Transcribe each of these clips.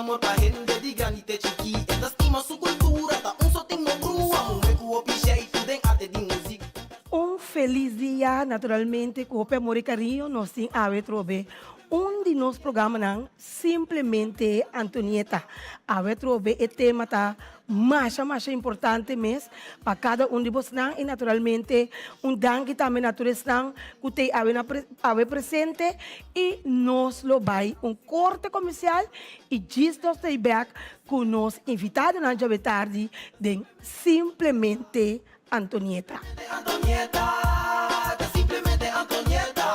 amor pa hende di grandi te chikí E ta stima su kultura, ta un sotin no brua Muhé ku hopi sheitu den arte di muzik. Un felis dia, naturalmente ku hopi amor i kariño nos tin awe trobe un di nos programanan Simplemente Antonieta. Awe atrobe e tema ta masha masha importante mes pa kada un di bosnan i naturalmente un danki tambe na tur esnan ku t'ei awe na awe presente i nos lo bai un korte komersial i djis nos t'ei bek ku nos invitadonan djawe tardi den Simplemente Antonieta. Antonieta, ta simplemente Antonieta.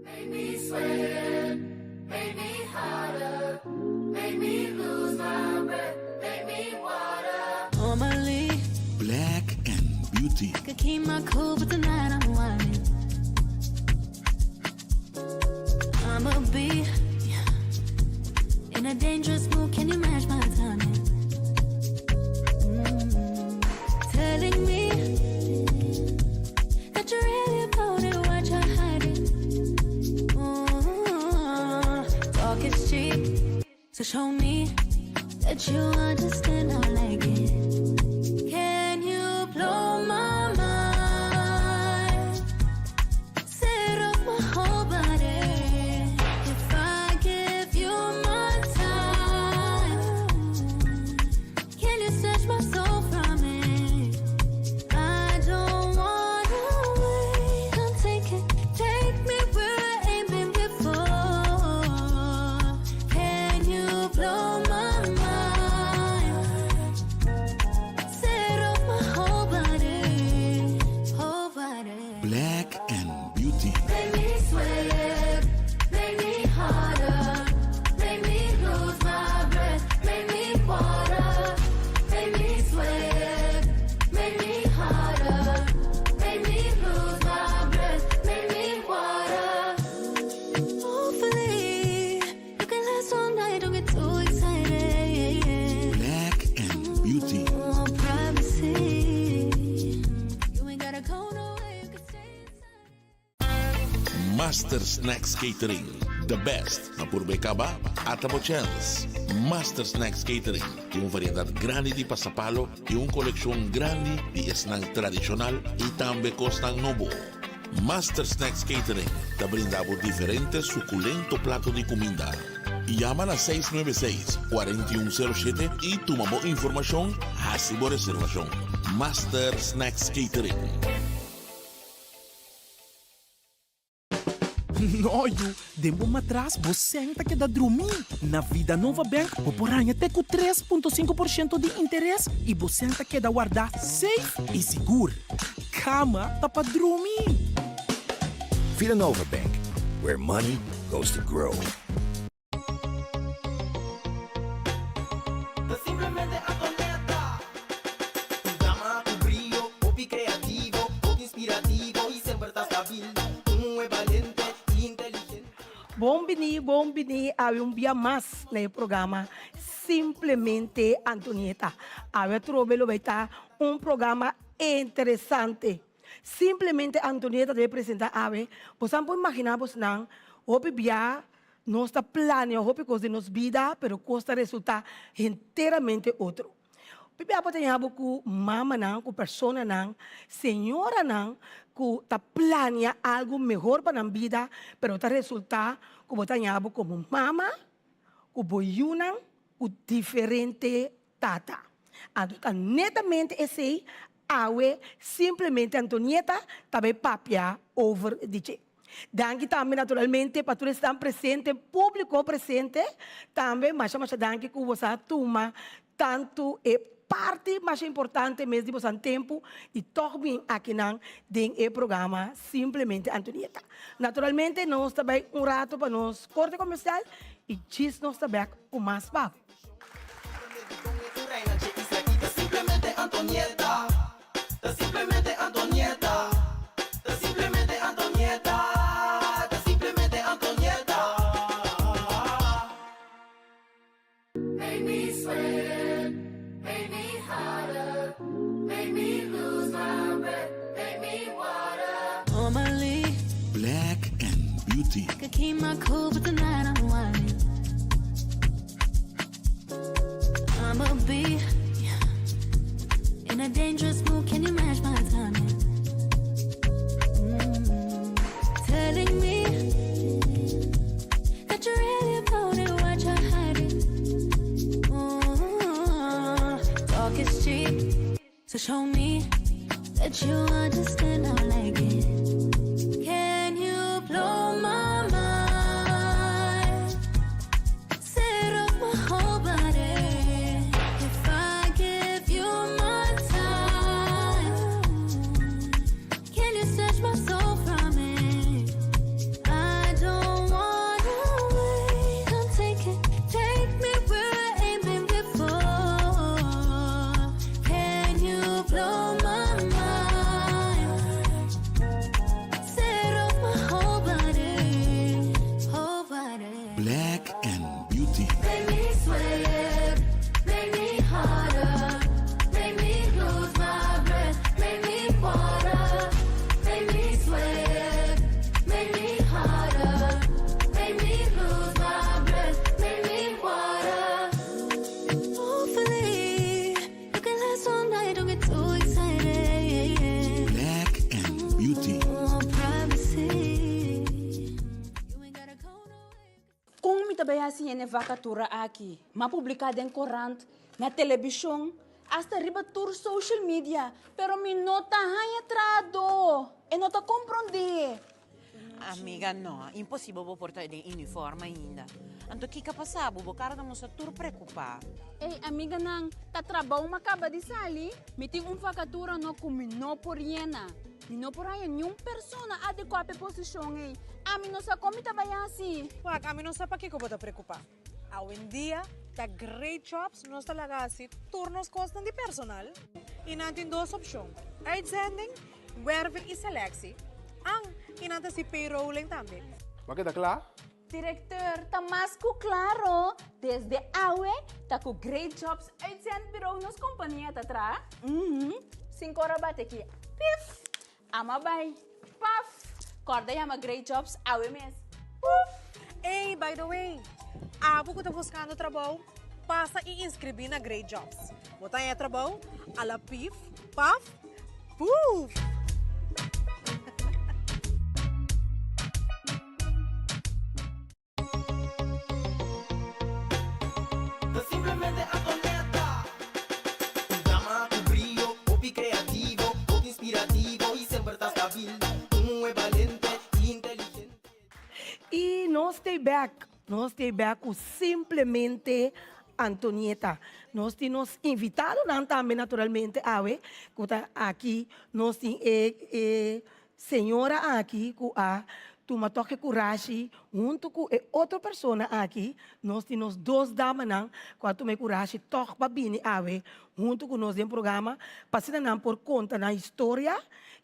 Make me sweat, make me hotter, make me lose my breath, make me water. Normally, Black and Beauty. I could keep my cool, but tonight I'm whining. I'ma be in a dangerous mood. Can you match my timing? Mm. Telling me that you're really about it, what you're hiding. Mm. Talk is cheap, so show me that you understand. I like it. Can you blow my mind? Set off my whole body. If I give you my time, can you search my soul from it? I don't wanna wait. Come take it, take me where I ain't been before. Can you blow my mind? Set off my whole body, whole body. Black and Beauty. Make me sweat, make me harder, make me lose my breath, make me water, make me sweat, make me harder, make me lose my breath, make me water. Hopefully, you can last all night, don't get too excited. Black and Beauty. Want privacy. You ain't gotta go nowhere, you can stay inside. Master Snacks Catering. The best. Na purba caba, ata bo chance. Master Snacks Catering. Tin un variedad grandi di pasapalo y un coleccion grandi di snack tradicional y tambe cosnan nobo. Master Snacks Catering ta brinda bo diferente suculento plato di cuminda. Yama na 696 4107 y tuma bo informacion, haci bo reservacion. Master Snacks Catering. No, yu, den bo matras bo sèn ta keda drumí. Na Vidanova Bank bo por haña te ku 3.5% di interes i bo sèn ta keda wardá safe i sigur. Kama ta pa drumi! Vidanova Bank, where money goes to grow. Ta simplemente Antonieta. Un dama ku brio, hopi kreativo, hopi inspirativo i semper ta stabil. Un muhé balente i inteligente. Bon bini, bon bini awe un bia mas na e programa Simplemente Antonieta. Awe atrobe lo bay ta un programa interesante. Simplemente Antonieta ta bay presenta awe. Bosan por imagina bosnan hopi bia nos ta planea hopi cos den nos bida pero cos ta resulta henteramente otro. Hopi bia bo ta ña bo cu mamanan, cu personanan, señoranan cu ta planea algo mehor pa nan bida pero ta resulta cu bo ta ña bo como mama cu bo yunan cu diferente tata. Anto ta netamente esey awe simplemente Antonieta ta bay papia over di dje. Danki tambe naturalmente pa tur esnan presente, publico presente, tambe masha masha danki cu boso a tuma tanto e parti masha importante mes di boso tempo di tog bin akinan den e programa Simplemente Antonieta. Naturalmente nos ta bay un rato pa nos corte comercial y djis nos ta bek cu mas pa. Simplemente Antonieta, ta simplemente Antonieta, ta simplemente Antonieta, ta simplemente Antonieta. Make me sweat, make me hotter, make me lose my breath, make me water. Normally, Black and Beauty. Beauty. Could keep my cool, but tonight I'm whining. I'ma be in a dangerous mood. Can you match my timing? Mm. Telling me that you're really about it, why try hide it? Mm. Talk is cheap, so show me that you understand. I like it. Can you blow my mind? Set off my whole body. If I give you my time, can you snatch my soul from it? I don't wanna wait. Come take it, take me where I ain't been before. Can you blow my mind? Set off my whole body, whole body. Black and Beauty. Make me sweat, make me harder, make me lose my breath, make me water, make me sweat, make me harder, make me lose my breath, make me water. Hopefully, you can last all night. Don't get too excited. Black and Beauty. Oh, privacy. You ain't gotta go nowhere. Kon mi ta bai hasi hende vakatura aki? M'a publiká den korant, na telebishon, asta riba tur social media, pero mi no ta haña trahadó. E no ta komprondé. Amiga, no, imposibel bo por ta den uniform ainda. Anto kiko a pasa bo? Bo kara ta mustra tur preokupá. Ey, amiganan, ta trabou m'a kaba di sali. Mi tin un vakatura no ku mi no por yena. Mi no por haña niun persona adekuá pa e posishon ei. Ami no sa kon mi ta bai hasi. Wak, ami no sa pakiko bo ta preokupá. Awendia ta Great Jobs nos ta laga hasi tur nos kosnan di personal i nan tin dos opshon, uitzending, werving i selectie. An, i nan ta hasi payrolling tambe. Bo a keda kla? Directeur, ta mas cu claro, desde awe ta cu Great Jobs Uitzendbureau nos compania ta traha. Uhum, sin cora bate aki, pif, ama bay, paf, corda yama Great Jobs awe mes, puf. Ey, by the way, abo cu ta buscando trabou, pasa y inscribi na Great Jobs. Bo ta haña trabou a la pif, paf, puf! Ta simplemente Antonetta. Un dama ku brio, hopi kreativo, hopi inspirativo i semper ta stabil. Un muhé balente i inteligente. I nos stay back, nos stay back ku simplemente Antonieta. Nos tin nos invitadonan tambe naturalmente awe ku ta aki. Nos tin e e Señora aki cu a tuma toke curashi hunto cu e otro persona aki, nos tin nos dos damanan cu a tuma e curashi tog pa bini awe hunto cu nos den programa pa asina nan por conta nan historia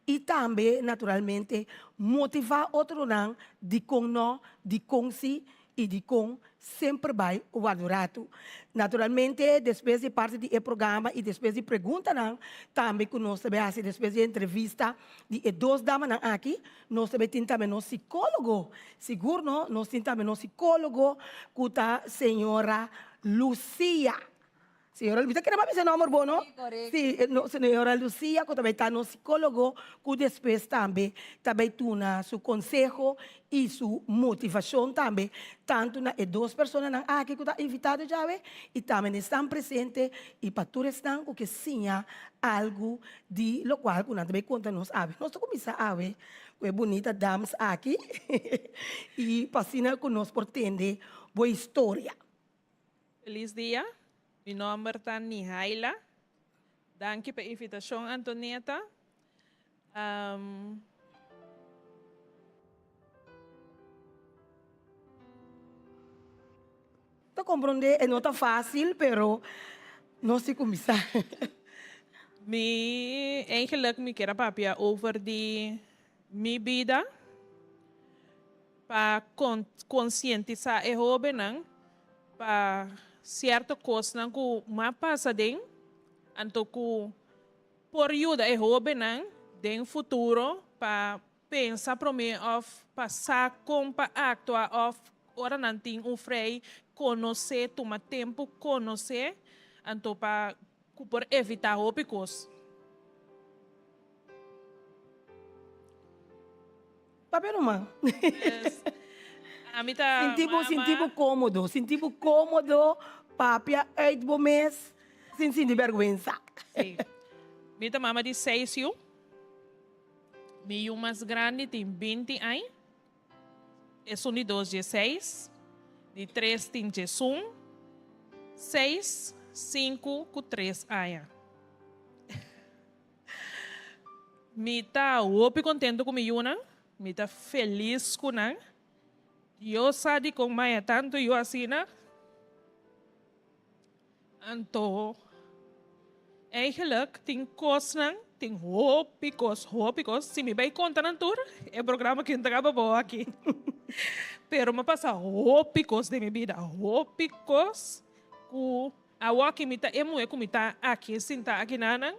y tambe naturalmente motiva otronan dicon no, dicon si y dicon semper bai warda ratu. Naturalmente despues di parti di e programa y despues di preguntanan tambe cu nos ta bay haci despues di e entrevista di e dos damanan aki, nos ta bay tin tambe nos psicologo, sigur no, nos tin tambe nos psicologo cu ta señora Lucia. Señora, mi ta kere pa bisa e nomber bo, no? Sí, correcto. Sí, no, señora Lucia, cu ta bay ta nos psicologo, cu despues tambe ta bay tuna su conseho y su motivacion tambe, tanto na e dos personanan aki cu ta invitado djawe, y tambe na esnan presente y pa tur esnan cu ke siña algo di locual cu nan ta bay conta nos awe. Nos ta cuminsa awe cu e bunita dams aki y pa asina cu nos por tende bo historia. Feliz dia, mi nomber ta Nihaila. Danki pa e invitacion Antonieta. Ta comprende e no ta facil pero nos tin cuminsa. Mi eigenlijk mi kier a papia over di mi bida pa konsientisá e hóbennan pa sierto kosnan ku m'a pasa den, anto ku por yuda e hóbennan den futuro pa. pensa promé òf pa sa kon pa aktua òf ora nan tin un frei konosé, tuma tempu konosé, anto pa ku por evitá hopi kos. Papia ruman. Pues, ami ta Sinti bo, mama. sinti bo kómodo, sinti bo kómodo papia uit bo mes sin sinti bèrgwensa. Sí. Mi ta mama di seis yu. Mi yu mas grandi tin binti aña, esun di dos dieseis, di tres tin diesun, seis, sinku ku tres aña. Mi ta hopi kontentu ku mi yunan, mi ta felis ku nan. Dios sa dikon maya tantu yu asina. Anto, eigenlijk tin kosnan, tin hopi kos, hopi kos. Si mi bai konta nan tur, e programa aki no ta kaba bo aki. Pero mi a pasa hopi kos den mi bida, hopi kos ku awoki mi ta e muhé ku mi ta aki sinta aki nanan.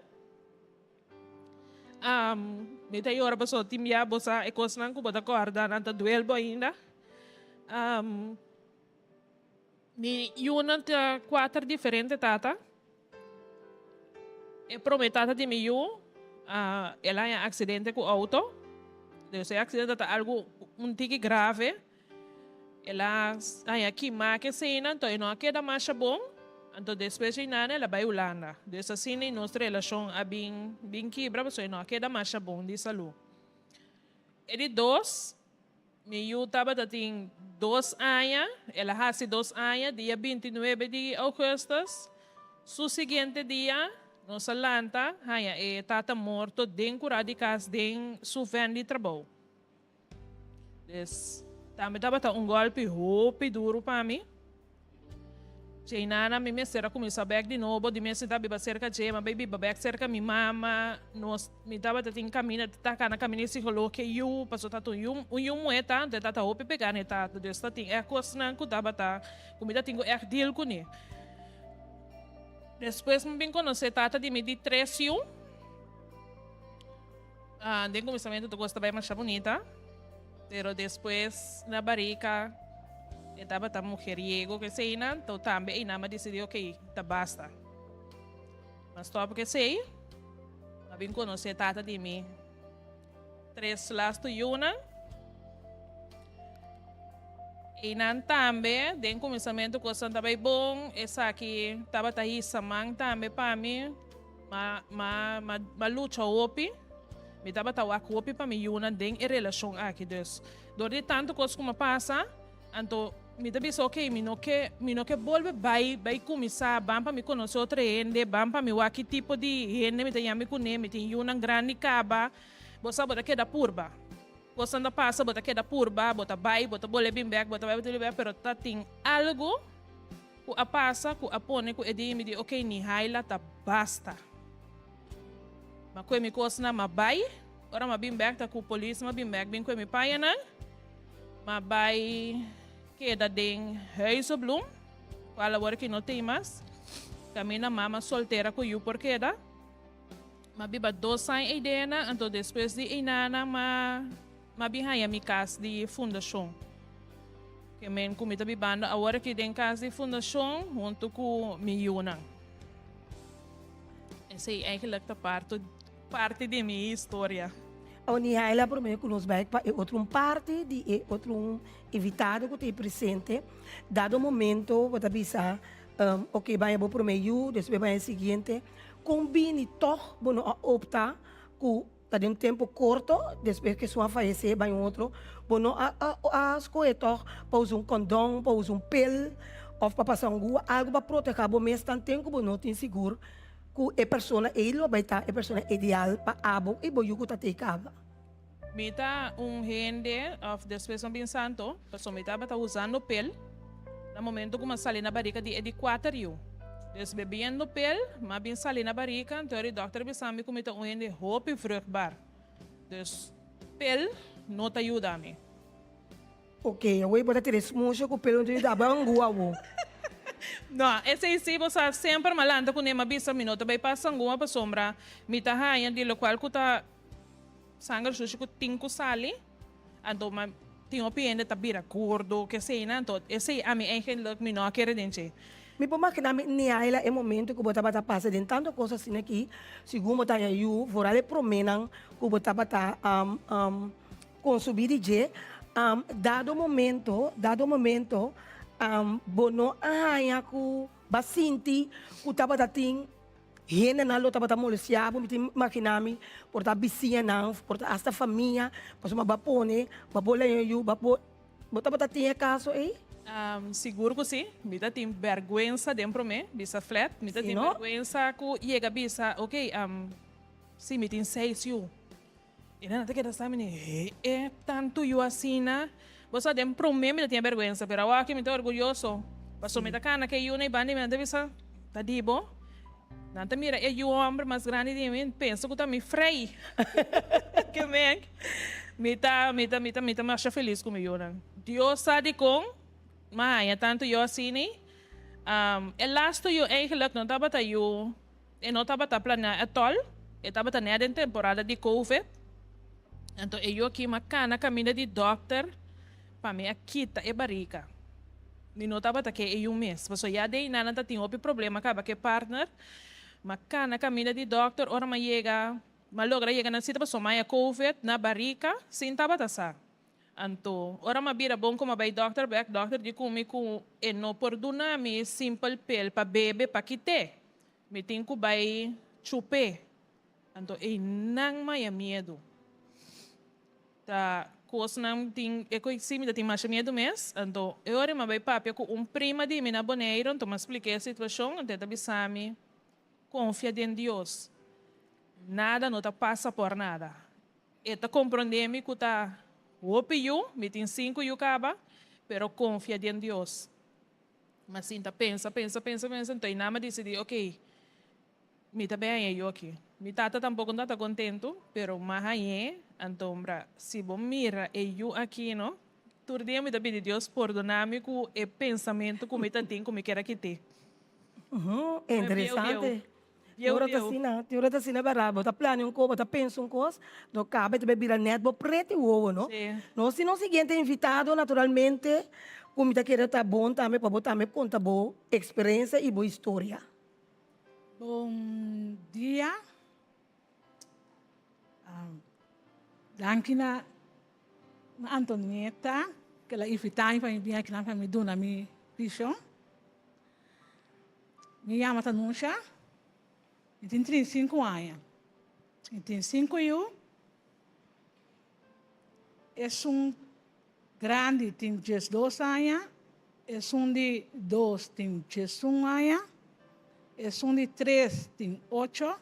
Mi ta yora pasobra tin bia bo sa e kosnan ku bo ta kòrda nan ta duel bo ainda. Mi yunan ta kuater diferente tata. E prome tata di mi yu, el a haña aksidente ku outo. Dus e aksidente ta algu un tiki grave. El a haña kima ke eseinan, anto e no a keda masha bon. Anto despues dje nana el a bai Hulanda. Dus asina nos relashon a bin bin kibra pasobra e no a keda masha bon di salú. E di dos. Mi yu tabata tin dos aña, el a hasi dos aña dia bintinuebe di augustus. Su siguiente dia nos a lanta haña e tata morto den kura di kas den su vèn di trabou. Dus tambe tabata un gòlpi hopi duru pa mi. Djeinana mi mester a kuminsá bèk di nobo, di mes mi ta biba serka dje, mi a bai biba bèk serka mi mama, nos, mi tabata tin kaminda, ta kana kaminda di psikolog ke yu, pasobra ta un yu, un yu muhé ta, anto e tata hopi pegá na e tata, dus ta tin ègt kosnan ku tabata, ku mi ta tin ku ègt deal kuné. Despues mi bin konosé tata di mi di tres yu. Den kuminsamentu tur kos ta bai masha bunita, pero despues na barika e tabata mujeriego ku eseinan, to tambe einan mi a disidí ok, ta basta. Mi a stòp ku esei, mi a bin konosé tata di mi tres lastu yunan. Einan tambe den kuminsamentu kosnan ta bai bon, esaki tabata hisa man tambe pa mi. Ma, ma, ma, ma lucha hopi. Mi tabata wak hopi pa mi yunan den e relashon aki. Dus, dor di tantu kos ku mi a pasa, anto mi ta bisa, ok, mi no ke, mi no ke bolbe bai, bai kuminsá, ban pa mi konosé otro hende, ban pa mi wak ki tipo di hende mi ta yami kuné, mi tin yunan grandi kaba. Bo sa, bo ta keda purba. Kosnan ta pasa, bo ta keda purba, bo ta bai, bo ta bolbe bin bèk, bo ta bai, bo ta bolbe bin bèk, pero ta tin algu. Ku a pasa ku a pone ku e di mi di ok Nihaila ta basta. Ma kue mi kosnan ma bai, ora ma bin bek ta ku polis ma bin bek bin kue mi pañanan, ma bai keda den Huizenbloem, kual awor ki no tin mas, kaminda mama soltera ku yu por keda. Ma biba dos aña eidena, anto despues di einana ma. M'a bin haña mi kas di fundashon. Ke men ku mi ta bibando awor aki den kas di fundashon huntu ku mi yunan. Esei eigenlijk ta parto parti di mi historia. Awor Nihaila promé ku nos bai pa e otro un parti di e otro un invitado ku ta ei presente, dado momento bo ta bisa oke baña bo promé yu, despues baña e siguiente, kon bini tòg bo no a opta ku Ta den un tempu korto despues ku esun a fayesé bai un otro, bo no a a skohe tòg pa usa un kondòn, pa usa un pil òf pa pasa un gua, algu pa protehá bo mes tanten ku bo no tin sigur ku e persona ei lo bai ta e persona ideal pa abo i bo yu ku ta tei kaba. Mi ta un hende òf despues mi a bin santo, pasobra mi tabata usando pil na momento ku mi a sali na barika di e di kuater yu. Dus bebiendo pel, m'a bin sali na barika, anto e dokter a bisa mi ku mi ta un hende hopi vruchtbaar. Dus pel no ta yuda mi. Ok, awor bo ta tira e smusha ku pel no ta yuda bo, angua awo. No, esei si bo sa semper m'a lanta kuné m'a bisa mi no ta bai pasa angua pasobra mi ta haña di lokual ku ta. sanger shushi ku tin ku sali, anto ma tin hopi hende ta bira gordo, keseinan, anto esei ami eigenlijk mi no a kere den dje. Mi por makina mi Niaila e momento ku bo tabata pasa den tanto kos asina aki, segun bo ta haña yu, vooral e proménan ku bo tabata konsumí di dje, dado momento, dado momento bo no a haña ku bo a sinti ku tabata tin hendenan lo tabata molestiá bo, mi ta imaginá mi por ta bisiñanan, por ta asta famia, pasobra bo a pone, bo a bola yu, bo a Bo tabata tin e kaso ei? Sigur ku si. Mi ta tin bèrgwensa den promé, bisa flat. Mi ta tin bèrgwensa ku yega bisa, ok, si mi tin seis yu. I nan ta keda sa mi, he e tantu yu asina? Bo sa den promé mi ta tin e bèrgwensa, pero awor aki mi ta orguyoso. Pasobra mi ta kana ku e yunan ei banda i mi nan ta bisa, ta di bo? Nan ta mira e yu hòmber mas grandi di mi, pensa ku ta mi frei. Ke men. Mi ta, mi ta, mi ta, mi ta masha felis ku mi yunan. Dios sa dikon m'a haña tantu yu asini. E lastu yu eigenlijk no tabata yu, e no tabata planeá ètòl. E tabata nèt den temporada di covid. Anto e yu aki m'a kana kaminda di dòkter pa mi a kita e barika. Mi no tabata ke e yu mes, pasobra ya den nan ta tin hopi problema kaba ku e partner. M'a kana kaminda di dòkter ora m'a yega. M'a logra yega na sita pasobra m'a covid na barika sin tabata sa. Anto, ora m'a bira bon ku m'a bai dòkter bèk, dòkter di ku mi ku e no por duna mi simpel pil pa bebe pa kit'é. Mi tin ku bai chup'é. Anto einan m'a miedu. Ta kosnan tin e ku si mi ta tin masha miedu mes. Anto e ora m'a bai papia ku un prima di mi na Boneiru, anto m'a splik'é e situashon, anto e ta bisa mi, Konfia den Dios. Nada no ta pasa por nada. E ta komprondé mi ku ta hopi yu, mi tin sinku yu kaba, pero konfia den Dios. Mi a sinta pensa, pensa, pensa, pensa, anto einan mi a disidí, ok, mi ta bin haña yu aki. Mi tata tampoko no tabata kontentu, pero mi a hañ'é, anto mbra, si bo mira e yu aki no, tur dia mi ta pidi Dios pordoná mi ku e pensamentu ku mi ta tin ku mi kier a kit'é. Interesante. Tin ora ta asina, tin ora ta asina berdad. Bo ta plania un cos, bo ta pensa un cos, no cabe ta bira net bo preti wowo, no? Nos tin nos siguiente invitado, naturalmente, cu mi ta kere ta bon tambe pa bo tambe conta bo experiencia y bo historia. Bon dia. Danki na Antonieta ku el a invitá mi pa mi bin akinan pa mi duna mi vishon. Mi yama Tanusha, mi tin 35 aña. Mi tin sinku yu. Esun grandi tin diesdos aña, esun di dos tin diesun aña, esun di tres tin ocho.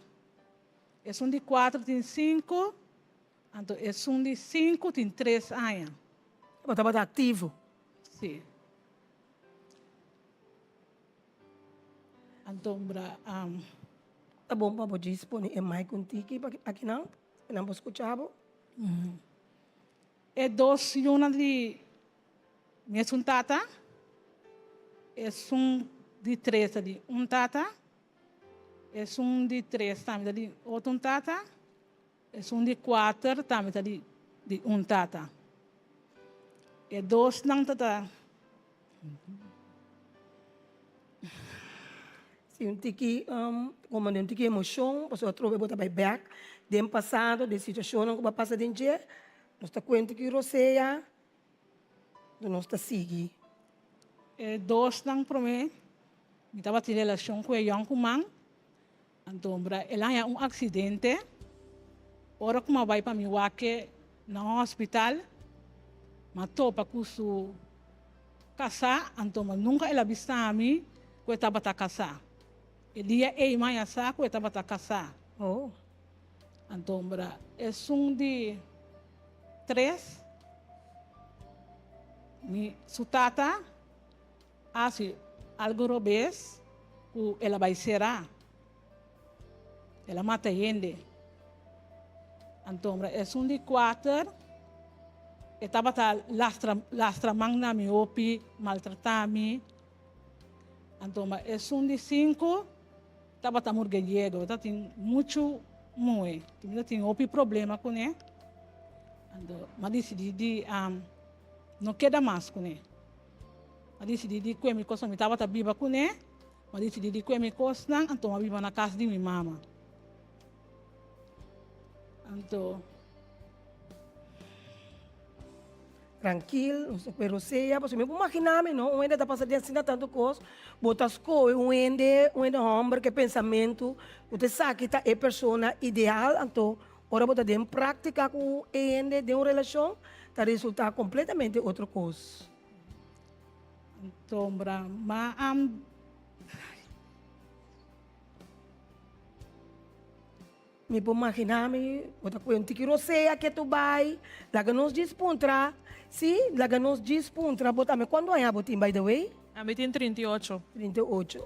Esun di kuater tin sinku, anto esun di sinku tin tres aña. Bo tabata aktivo? Si. Anto bra. Ta bon pa bo djis pone e mic un tiki akinan, pa nan por skucha bo. E dos yunan di mesun tata, esun di tres ta di un tata. Esun di tres tambe ta di otro un tata, esun di kuater tambe ta di di un tata. E dosnan ta ta. Si un tiki como den un tiki emocion pasobra atrobe bo ta bay bek den pasado den situacionnan cu bo a pasa den dje nos ta cuenta cu rosea nos ta sigui. E dosnan promé mi tabatin relashon ku e yònkuman, anto el a haña un aksidente. Ora ku mi a bai pa mi wak e na hospital, mi a topa ku su kasá, anto nunka el a bisa mi ku e tabata kasá. E dia ei mi a haña sa ku e tabata kasá. Anto esun di. Tres, Mi su tata a hasi algu robes ku el a bai será. El a mata hende. Antombra esun di kuater e tabata lastra lastra man na mi hopi, maltratá mi. Antombra esun di sinku tabata murgeyego, e tabatin muchu muhé. Mi tabatin hopi problema kuné. Anto m'a disidí di no keda mas kuné. M'a disidí di kue mi kos, mi tabata biba kuné, m'a disidí di kue mi kosnan, anto m'a biba na kas di mi mama. Anto. Trankil, nos ta pero sea, pasobra mi por magina mi no, un hende ta pasa den asina tantu kos, bo ta skohe un hende, un hende hòmber ku e pensamentu ku ta esaki ta e persona ideal, anto ora bo ta den práktika ku e hende den un relashon, ta resultá kompletamente otro kos. Anto bra, ma. Mi por magina mi, bo ta kohe un tiki rosea ke tu bai, laga nos djis puntra, si, laga nos djis puntra bo tambe, kuantu aña bo tin by the way? Ami tin 38. 38.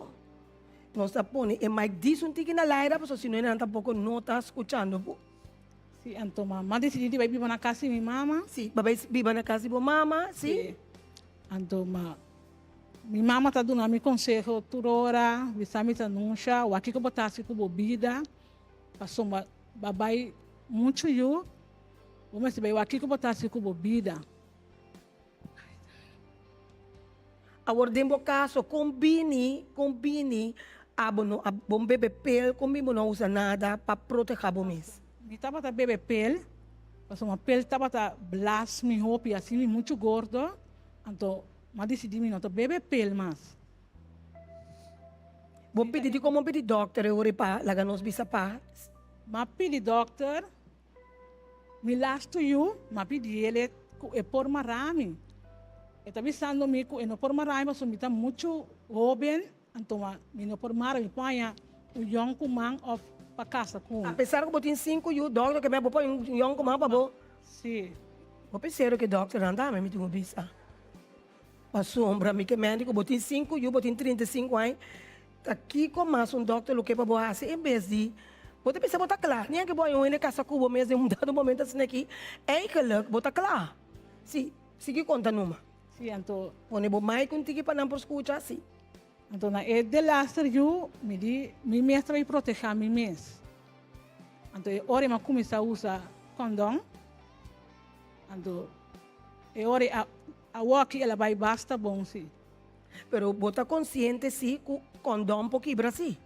Nos ta pone e mic djis un tiki na laira pasobra si no nan tampoko no ta skuchando bo. Si, anto mama disidi di bai biba na kas di mi mama. Si, bo bai biba na kas di bo mama, si. Si, anto ma. Mi mama ta duna mi konseho tur ora, bisa mi ta nusha, wak kiko bo ta hasi ku bo bida, pasobra bo a bai muchu yu, bo mester bai wak kiko bo ta hasi ku bo bida. Awor den bo kaso, kon bini, kon bini abo no a bon bebe pel, kon bini bo no a usa nada pa proteha bo mes? Mi tabata bebe pel, pasobra pel tabata blas mi hopi, hasi mi muchu gordo, anto M'a disidí mi no ta bebe pel mas. Bo pidi di komo pidi dòkter e ora pa laga nos bisa pa. M'a pidi dòkter, mi lastu yu, m'a pidi el e ku e por mará mi. E ta bisando mi ku e no por mará mi pasobra mi ta muchu hóben, anto mi no por mara mi por haña un yònkuman òf pa kasa ku mi. Apesar ku bo tin sinku yu, dòkter ke mei bo por haña un yònkuman pa bo. Sí. Bo pensero ke dòkternan tambe mi tin ku bisa. Pasobra mi ke menti ku bo tin sinku yu, bo tin 35 aña, ta kiko mas un dòkter lo ke pa bo hasi en bes di bo ta bisa bo ta kla. Ni anke bo haña un hende kasa ku bo mes den un dado momento asina aki, eigenlijk bo ta kla. Si, sigui konta numa. Si, anto. Pone bo mic un tiki pa nan por skucha, si. Anto na e delaster yu mi di mi mes ta bai proteha mi mes. Anto e ora mi a kuminsá usa kondon. Anto e ora a awoki el a bai basta bon si. Pero bo ta konsiente si ku kondon por kibra si?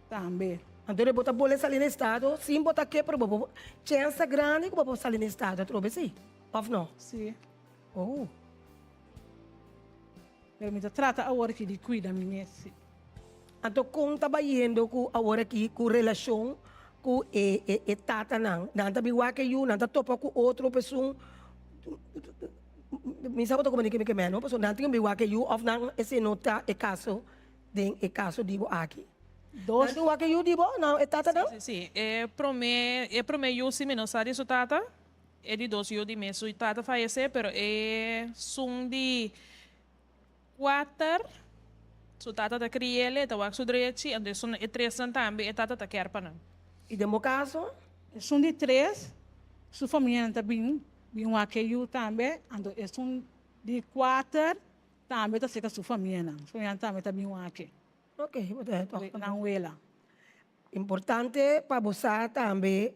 Tambe. Anto bo ta bole sali na estado sin bo ta ke pero bo por chèns ta grandi ku bo por sali na estado atrobe si òf no? Si. Oh. Pero mi ta trata awor aki di kuida mi mes si. Anto kon ta bayendo ku awor aki ku relashon ku e e e tatanan? Nan ta bin wak e yu, nan ta topa ku otro pesun. Mi sa bo ta komunika mi ke mei no, pasobra nan tin bin wak e yu òf nan esei no ta e kaso den e kaso di bo aki. Dos. Nan tin wak e yu di bo, nan e tatanan? Si, si, si. E promé e promé yu si mi no sa di su tata. E di dos yu di mes su tata fayesé, pero e sun di kuater su tata ta kri'el, e ta wak su drechi, anto esun e tresnan tambe e tata ta kèr pa nan. I den bo kaso? Esun di tres, su famianan ta bin bin wak e yu tambe, anto esun di kuater tambe ta serka su famianan, su famianan tambe ta bin wak e. Ok, bo ta tòg. Nan wela. Importante pa bo sa tambe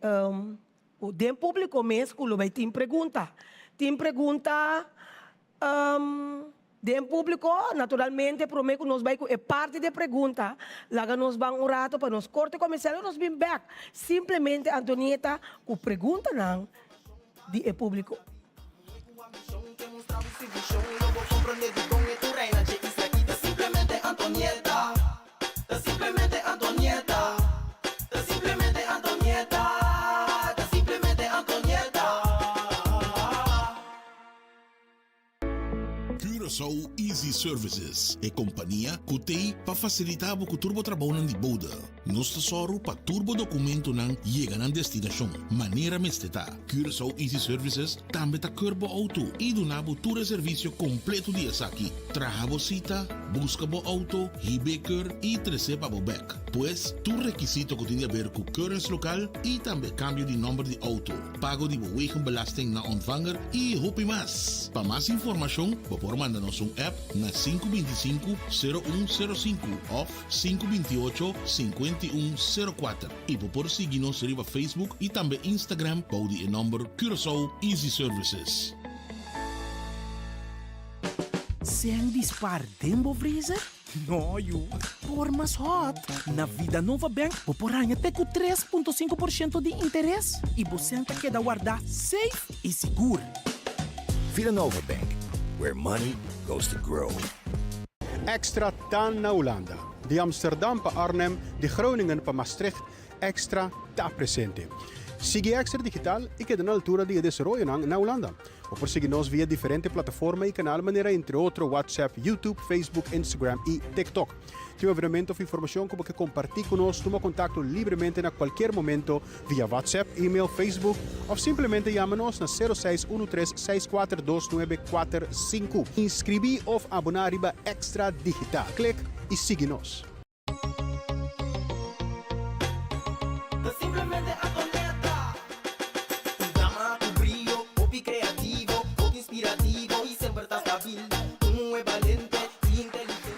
cu den publico mes cu lo bay tin pregunta. Tin pregunta den publico, naturalmente prome cu nos bay cu e parti di pregunta, laga nos ban un rato pa nos corte comercial y nos bin bek. Simplemente Antonieta cu preguntanan di e publico. Curaçao Easy Services, e kompania ku t'ei pa fasilitá bo ku tur bo trabounan di bode. Nos ta sòru pa tur bo dokumentonan yega nan destinashon manera mester ta. Curaçao Easy Services tambe ta keur bo outo i duna bo tur e servisio kompleto di esaki, traha bo sita, buska bo outo, hib'é keur i tres'é pa bo bèk. Pues, tur rekisito ku tin di aber ku keuringslokaal i tambe kambio di nòmber di outo, pago di bo wegenbelasting na ontvanger i hopi mas. Pa mas informashon bo por manda nos un app. na 525 0105 òf 528 5104 i bo por sigui nos riba Facebook i tambe Instagram bou di e nòmber Curaçao Easy Services. Sèn di spar den bo freezer? No yu, por mas hot! Na Vidanova Bank bo por haña te ku 3.5% di interes i bo sèn ta keda wardá safe i sigur. Vidanova Bank, where money goes to grow. Extra ta na Hulanda. Di Amsterdam pa Arnhem, di Groningen pa Maastricht, Extra ta presente. Sigui Extra Digital i keda na altura di e desaroyonan na Hulanda. Bo por sigui nos via diferente plataforma i kanal manera entre otro WhatsApp, YouTube, Facebook, Instagram i TikTok. Tin un evenemento of informashon ku bo ke kompartí ku nos, tuma kontakto libremente na kualkier momento via WhatsApp, email, Facebook of simplemente yama nos na 0613 642945. Inskribí of aboná riba Extra Digital. Klik i sigui nos. Ta simplemente Antonieta. Un dama ku brio, hopi kreativo, hopi inspirativo i semper ta stabil. Un muhé balente i inteligente.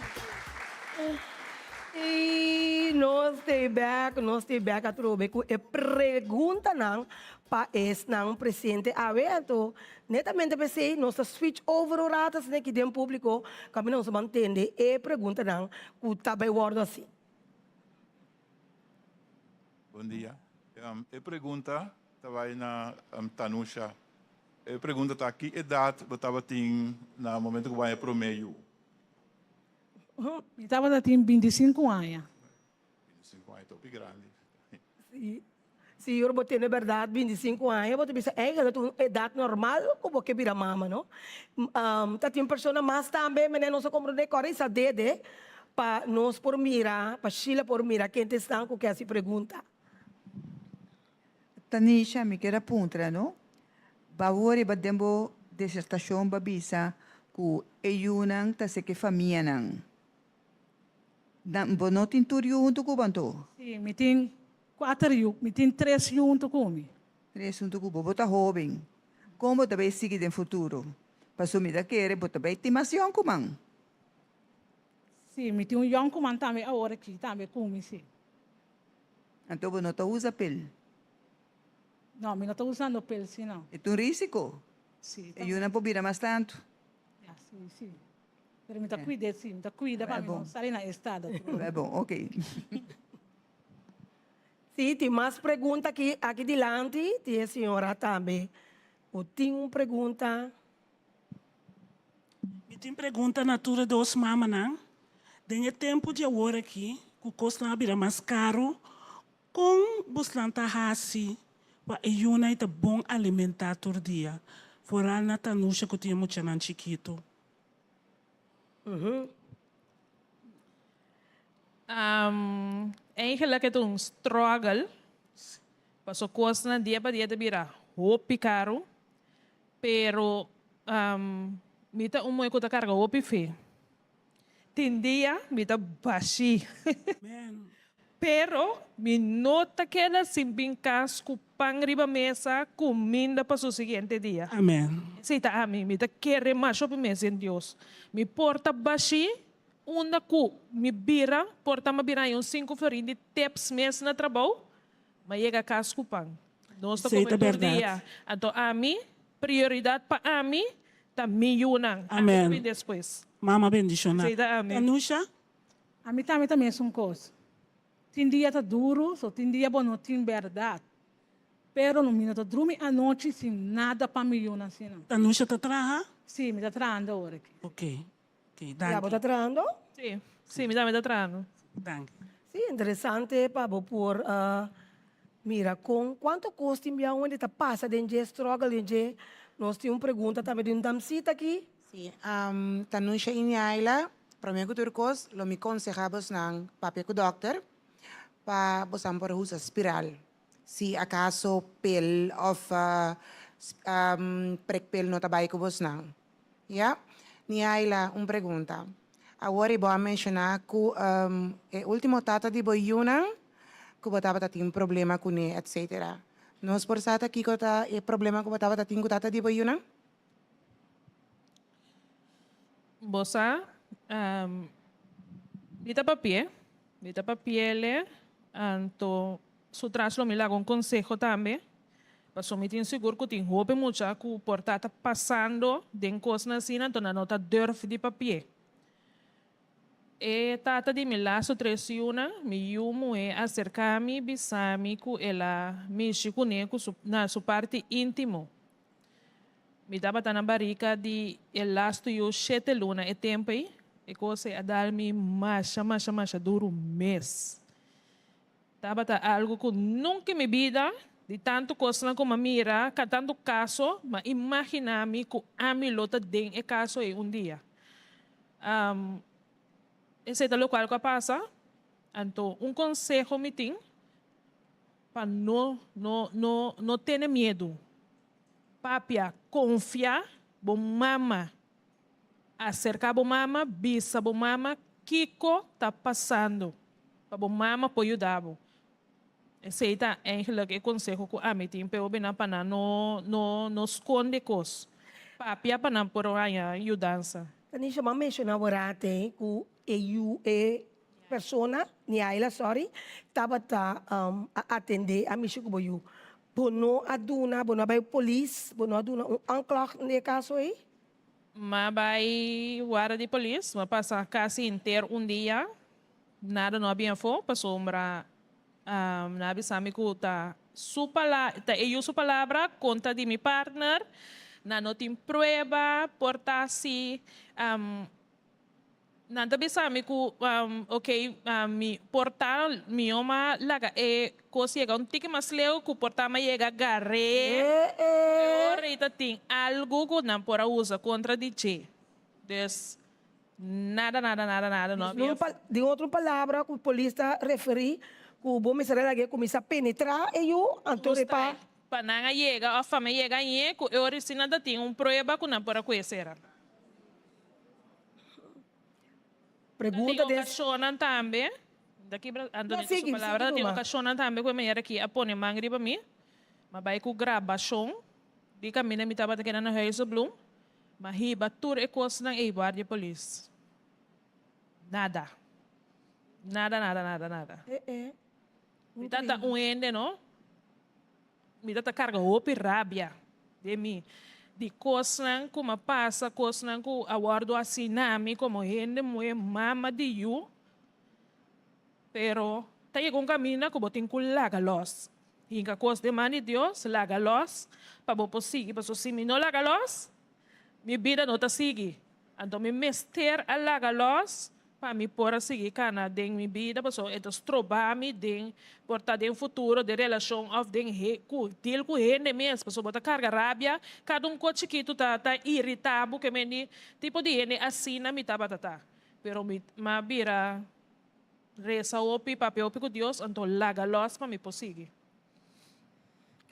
I nos t'ei bek, nos t'ei bek atrobe ku e preguntanan pa esnan presente awe. Anto, netamente p'esei nos ta switch over un rato asina aki den públiko, kaminda nos a mantende e preguntanan ku ta bai wòrdu hasi. Bon dia. E pregunta ta bai na Tanusha. E pregunta ta ki edat bo tabatin na momento ku bo haña promé yu? Mi tabata tin bintisinku aña. 25 aña ta hopi grandi. Si, si ora bo tene berdad 25 aña bo ta bisa eigenlijk ta un edad normal ku bo ke bira mama no. Ta tin persona mas tambe mene nos a komprende kòrda i sa dede pa nos por mira, pa Sheila por mira ken ta esnan ku ke hasi pregunta. Tanisha, mi kier a puntra no, bawor riba den bo disertashon bo a bisa ku e yunan ta seki famianan. Dan bo no tin tur yu huntu ku bo anto? Sí, mi tin kuater yu, mi tin tres yu huntu ku mi. Tres huntu ku bo. Bo ta hóben. Kon bo ta bai sigui den futuro? Pasobra mi ta kere bo ta bai tin mas yònkuman. Sí, mi tin un yònkuman tambe awor aki tambe ku mi, sí. Anto bo no ta usa pel? No, mi no ta usando pel, sí no. E ta un risiko. Sí. E yunan por bira mas tantu. Ya, sí, sí. Pero mi ta cuida si, mi ta cuida pa mi no sali na estado. Bai bon, ok. Si, tin mas pregunta aki, aki dilanti, tin e señora tambe cu tin un pregunta. Mi tin pregunta na tur e dos mamanan. Den e tempu di awor aki, cu cosnan a bira mas caro, con bosnan ta haci pa e yunan ta bon alimenta tur dia? Vooral na Tanusha cu tin e muchanan chikito. Eigenlijk e ta un struggle, paso kosnan dia pa dia ta bira hopi karu, pero mi ta un muhé ku ta karga hopi fe. Tin dia mi ta bashí. Pero mi no ta keda sin bin kas ku pan riba mesa, kuminda pa su siguiente dia. Amen. Esei ta ami. Mi ta kere masha hopi mes den Dios. Mi por ta bashí unda ku mi bira, por ta mi a bira haña un sinku florin di tips mes na trabou, mi a yega kas ku pan. Nos ta Esei kome ta tur bèrdat. dia. Anto ami, prioridat pa ami ta mi yunan. Ami ta Amen. bin despues. Mama bendishoná. Esei ta ami. Tanusha? Ami tambe ta mesun kos. Tin dia ta duru, so tin dia bo no tin bèrdat. Pero no mi no ta drumi anochi sin nada pa mi yunan asina. Tanusha ta traha? Si, mi ta trahando awor aki. Ok, ok, Ya bo danki. ta trahando? Si, si, mi tambe ta trahando. Danki. Si, interesante pa bo por mira kon kuantu kos tin bia un hende ta pasa den dje, struggle den dje. Nos tin un pregunta tambe di un damsita aki. Si, Tanusha y Niayla, prome cu tur cos lo mi conseha bosnan papia cu dokter pa bosnan por usa spiral. Si acaso pil of prekpil no ta bay cu bosnan. Ya? Niayla, un pregunta. Awor y bo a menciona cu e ultimo tata di bo yunan cu bo tabata tin problema cune etc. Nos por sa ta kico ta e problema cu bo tabata tin cu tata di bo yunan? Bo sa, mi ta papi'é, mi ta papi'ele, anto su tras lo mi laga un konseho tambe, pasobra mi tin sigur ku tin hopi mucha ku por ta ta pasando den kosnan asina, anto nan no ta durf di papi'é. E tata di mi lastu tres yunan, mi yu muhé a serká mi bisa mi ku el a mishi kuné ku su na su parti íntimo. Mi tabata na barika di e lastu yu shete luna e tempu ei, e kos ei a dal mi masha masha masha duru mes. Tabata algu ku nunka en mi bida, di tantu kosnan ku mi a mira, ka tantu kaso, mi a imaginá mi ku ami lo ta den e kaso ei un dia. Esei ta lokual ku a pasa. Anto un konseho mi tin pa no no no no tene miedu. Papia, konfia bo mama. Aserká bo mama, bisa bo mama kiko ta pasando pa bo mama por yuda bo. Esei ta eigenlijk e konseho ku ami tin p'e hobennan pa nan no no no skonde kos. Papia pa nan por haña yudansa. Tanisha, bo a menshoná bo rate ku e yu e persona, Niaila sorry, tabata a atendé a mishi ku bo yu. Bo no a duna, bo no a bai polis, bo no a duna un aanklacht den e kaso ei? M'a bai warda di polis, m'a pasa kasi henter un dia, nada no a bin afó, pasobra nan a bisa mi ku ta su pala, ta e yu su palabra kontra di mi partner, nan no tin prueba, por ta si. Nan ta bisa mi ku ok mi por ta mihó ma laga e kos yega un tiki mas leu ku por ta ma yega gar'é e ora ei ta tin algu ku nan por a usa kontra di dje. Dus nada nada nada nada no habia. Den otro palabra ku polis ta referí ku bo mester a lag'é kuminsá penetrá e yu anto riba. Pa nan a yega òf pa mi a yega añe ku e ora ei si nan ta tin un prueba ku nan por a kue sera. Pregunta den. Tin okashonnan tambe, ta kibra Antonio su palabra, tin okashonnan tambe ku e manera ki a pone man riba mi, m'a bai ku grabashon di kaminda mi tabata keda na Huizenbloem, m'a hiba tur e kosnan ei guardia polis. Nada. Nada, nada, nada, nada. Mi tata un hende no. Mi ta ta karga hopi rabia den mi di kosnan ku m'a pasa, kosnan ku a wòrdu hasi na mi komo hende muhé, mama di yu. Pero ta yega un kaminda ku bo tin ku laga lòs. Hinka kos den man di Dios, laga lòs pa bo por sigui. Pasobra si mi no laga lòs, mi bida no ta sigui. Anto mi mester a laga lòs pa mi por a sigui kana den mi bida pasobra e ta stroba mi den por ta den futuro den relashon òf den ku deal ku hende mes pasobra bo ta karga rabia kada un kos chikitu ta ta irita bo ke mende tipo di hende asina mi tabata ta pero mi a bira resa hopi papia hopi ku Dios anto laga lòs pa mi por sigui.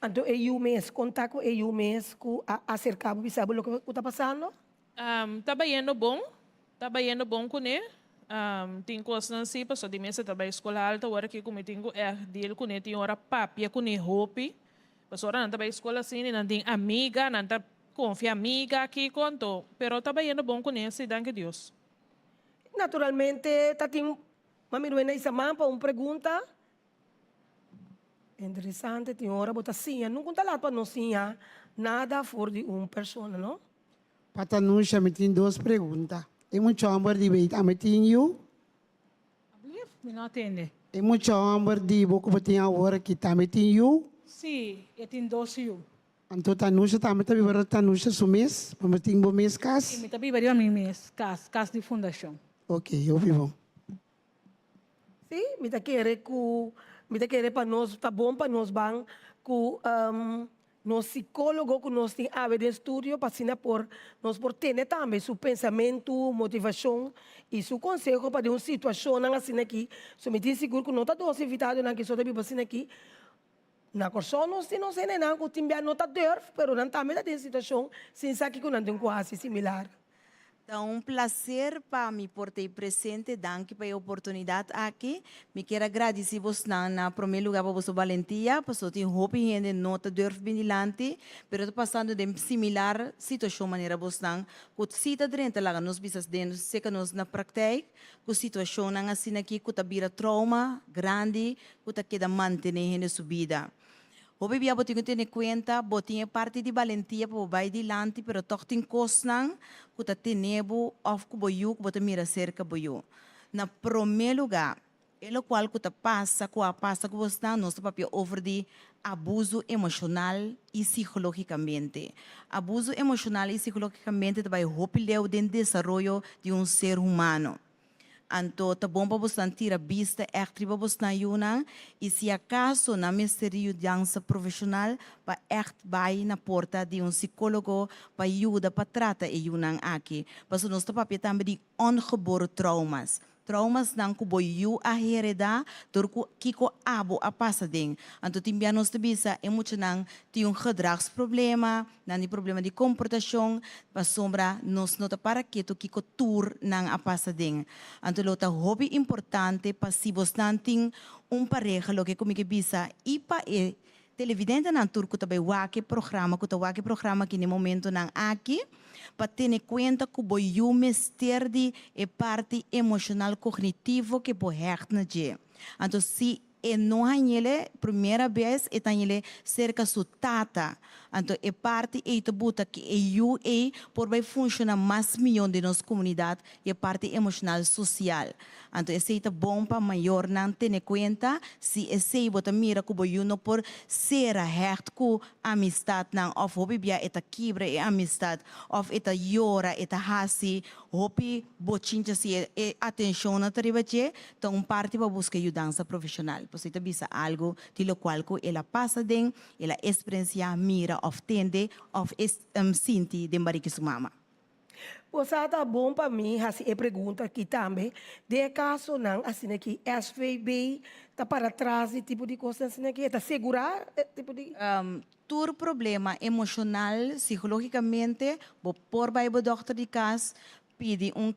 Anto e yu mes konta ku e yu mes ku a aserka bo bisa bo loke ku ta pasando? Ta bayendo bon, ta bayendo bon kuné. Tin kosnan si, pasobra di mes e ta bai skol alto awor aki ku mi tin ku ègt deal kuné, tin ora papia kuné hopi. Pasobra ora nan ta bai skol asina i nan tin amiga, nan ta konfia amiga kiko anto, pero ta bayendo bon kuné si, danki Dios. Naturalmente ta tin Mami Ruena Isamán pa un pregunta. Interesante, tin ora bo ta siña, nunca un ta lat pa no siña nada for di un persona, no? Pa Tanusha mi tin dos pregunta. E mucha homber di bo tambe tin yu? Ablief? Mi no a tende. E mucha homber di bo ku bo tin awor aki tambe tin yu? Si, e tin dos yu. Anto Tanusha tambe ta biba riba Tanusha su mes? Pa bo tin bo mes kas? Si, mi ta biba riba mi mes kas, kas di fundashon. Ok, hopi bon. Sí, mi ta kere ku mi ta kere pa nos ta bon pa nos ban ku nos sikólogo ku nos tin awe den studio pa asina por nos por tene tambe su pensamentu, motivashon i su konseho pa den un situashonnan asina aki. So mi tin sigur ku no ta dos invitadonan ki so ta biba asina aki. Na Kòrsou nos tin nos hendenan ku tin bia no ta durf pero nan tambe ta den situashon sin sa kiko nan tin ku hasi similar. Ta un placer pa mi por ta ei presente, danki pa e oportunidad aki. Mi kier a gradici bosnan na prome lugar pa boso balentia, pasobra tin hopi hende no ta durf bin dilanti, pero ta pasando den similar situacion manera bosnan, cu si ta drenta laga nos bisa den seca nos na praktijk, cu situacionnan asina aki cu ta bira trauma grandi cu ta keda mantene hende su bida. Hopi bia bo tin ku tene kuenta, bo tin e parti di balentia pa bo bai dilanti, pero tòg tin kosnan ku ta tene bo òf ku bo yu ku bo ta mira serka bo yu. Na promé lugá, e lokual ku ta pasa, ku a pasa ku bosnan, nos ta papia over di abuso emoshonal i sikológikamente. Abuso emoshonal i sikológikamente ta bai hopi leu den desaroyo di un ser humano. Anto ta bon pa bosnan tira bista ègt riba bosnan yunan i si akaso nan mester di yudansa profeshonal pa ègt bai na porta di un sikólogo pa yuda pa trata e yunan aki. Pasobra nos ta papia tambe di ongeboren traumas, traumasnan ku bo yu a heredá dor ku kiko abo a pasa den. Anto tin bia nos ta bisa e muchanan tin un gedragsproblema, Nan di problema di komportashon pasobra nos no ta para ketu kiko tur nan a pasa den. Anto lo ta hopi importante pa si bosnan tin un pareha loke ku mi ke bisa i pa e televidentenan tur ku ta bai wak e programa ku ta wak e programa aki na e momentonan aki pa tene kuenta ku bo yu mester di e parti emoshonal kognitivo ke bo hègt na dje. Anto si E no hañ'ele primera bes, e ta hañ'ele serka su tata. Anto e parti ei ta buta ku e yu ei por bai funshoná mas mihó den nos komunidat i e parti emoshonal sosial. Anto esei ta bon pa mayornan tene kuenta, si esei bo ta mira ku bo yu no por sera hègt ku amistatnan òf hopi bia e ta kibra e amistat òf e ta yora, e ta hasi Hopi bochincha si e atenshon no ta riba dje, ta un parti pa buska yudansa profeshonal. Pasobra e ta bisa algu di lokual ku el a pasa den, el a eksperensiá, mira òf tende òf e sinti den bariki su mama. Bo sa ta bon pa mi hasi e pregunta aki tambe, den e kasonan asina ki SVB ta para tras di tipo di kosnan asina ki? E ta segurá e tipo di. Tur problema emocional, psicologicamente, bo por bay bo dokter di cas, pidi un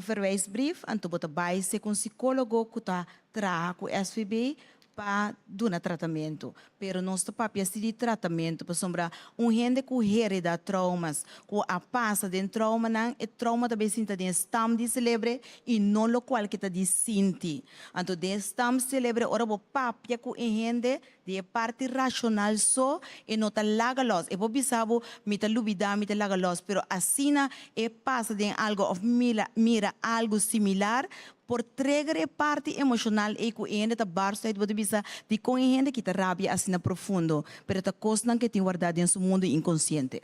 verwijsbrief, anto bo ta bay sek un psicologo cu ta traha cu SVB pa duna tratamento. Pero nos ta papia si di tratamento, pasobra un hende cu hereda traumas, cu a pasa den traumanan, e trauma ta bay sinta den e stam di celebre y no locual ke ta di sinti. Anto den e stam celebre ora bo papia cu e hende, Di e parti rashonal so e no ta laga los. E por bisa bo, mi ta lubida, mi ta laga los, pero asina e pasa den algo of mira mira algo similar, por trigger e parti emoshonal ei ku e hende ta barst uit. Bo ta bisa, dikon e hende ki ta rabia asina profundo? Pero ta kosnan ku e tin wardá den su mundu inkonsiente.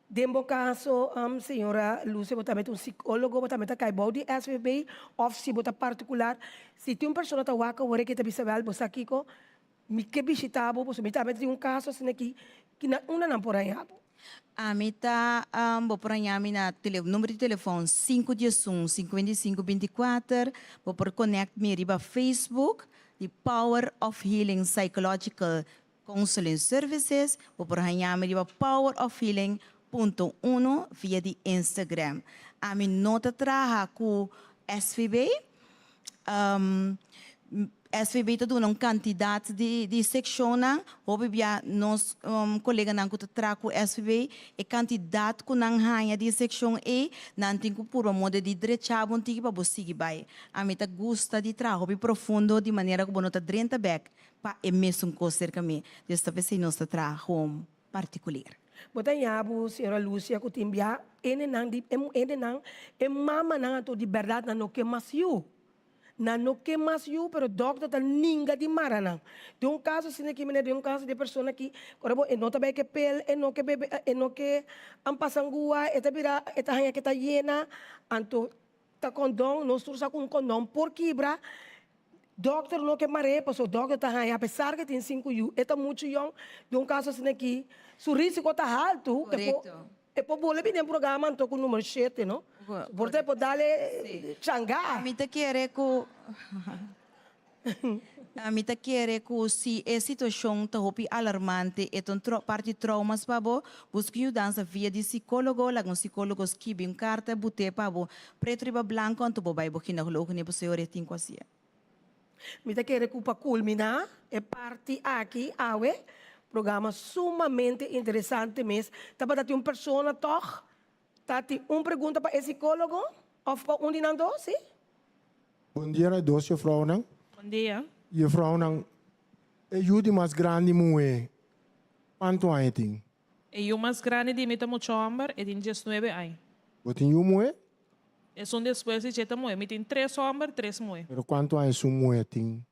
Den bo kaso, señora Lucia, bo tambe ta un psicólogo, bo tambe ta kai bou di SVB, òf si bo ta partikular, si tin un persona ta wak awor e ke ta bisa wèl, bo sa kiko, mi ke bishitá bo, pasobra mi tambe tin un kaso asina aki, ki na unda nan por haña bo? Ami ta, bo por haña mi na tele, number di telefòn sinku diesun, sinkuenta i sinku, binti kuater, bo por connect mi riba Facebook di Power of Healing Psychological Counseling Services, bo por haña mi riba Power of Healing punto uno via di Instagram. Ami no ta traha ku SVB. SVB ta duna un kantidat di di sekshonnan. Hopi bia nos koleganan ku ta traha ku SVB, e kantidat ku nan haña di e sekshon ei, nan tin ku purba moda di drecha bo un tiki pa bo sigui bai. Ami ta gusta di traha hopi profundo di manera ku bo no ta drenta bèk Pa e mesun kos serka mi. Dios ta p'esei nos ta traha home partikuler. Bo ta ña bo, señora Lucia, ku tin bia hendenan di e hendenan, e mamanan anto di bèrdat nan no ke mas yu. Nan no ke mas yu, pero dòkter ta ninga di mara nan. Den un kaso asina aki, mene den un kaso di e persona aki, ora bo e no ta bai ke pel, e no ke bebe, e no ke pasa angua, e ta bira, e ta haña ke ta yena, anto ta kondon, nos tur sa ku un kondon por kibra, Dokter no ke mar'é pasobra dokter ta haña apesar ke tin sinku yu e ta muchu yòn den un kaso asina aki su risiko ta haltu e por e por bole bini den programa anto ku numero shete no por ta e por dal e changá. Mi ta kere ku. Mi ta kere ku si e situashon ta hopi alarmante, e ta un parti traumas pa bo, buska yudansa via di sikólogo, laga un sikólogo skibi un karta, but'é pa bo pretu riba blanku, anto bo bai bo ginekólogo ni bo señor e tin ku hasié. Mi ta kere ku pa kulminá e parti aki awe, programa sumamente interesante mes, tabata tin un persona tòg ta tin un pregunta pa e sikólogo òf pa un di nan dos, si? Bon dia na e dos jefrounan. Bon dia. Jefrounan, e yu di mas grandi muhé kuantu aña e tin? E yu mas grandi di mi ta mucha hòmber, e tin diesnuebe aña. Bo tin yu muhé? Esun despues di dje ta muhé. Mi tin tres hòmber, tres muhé. Pero kuantu aña esun muhé tin?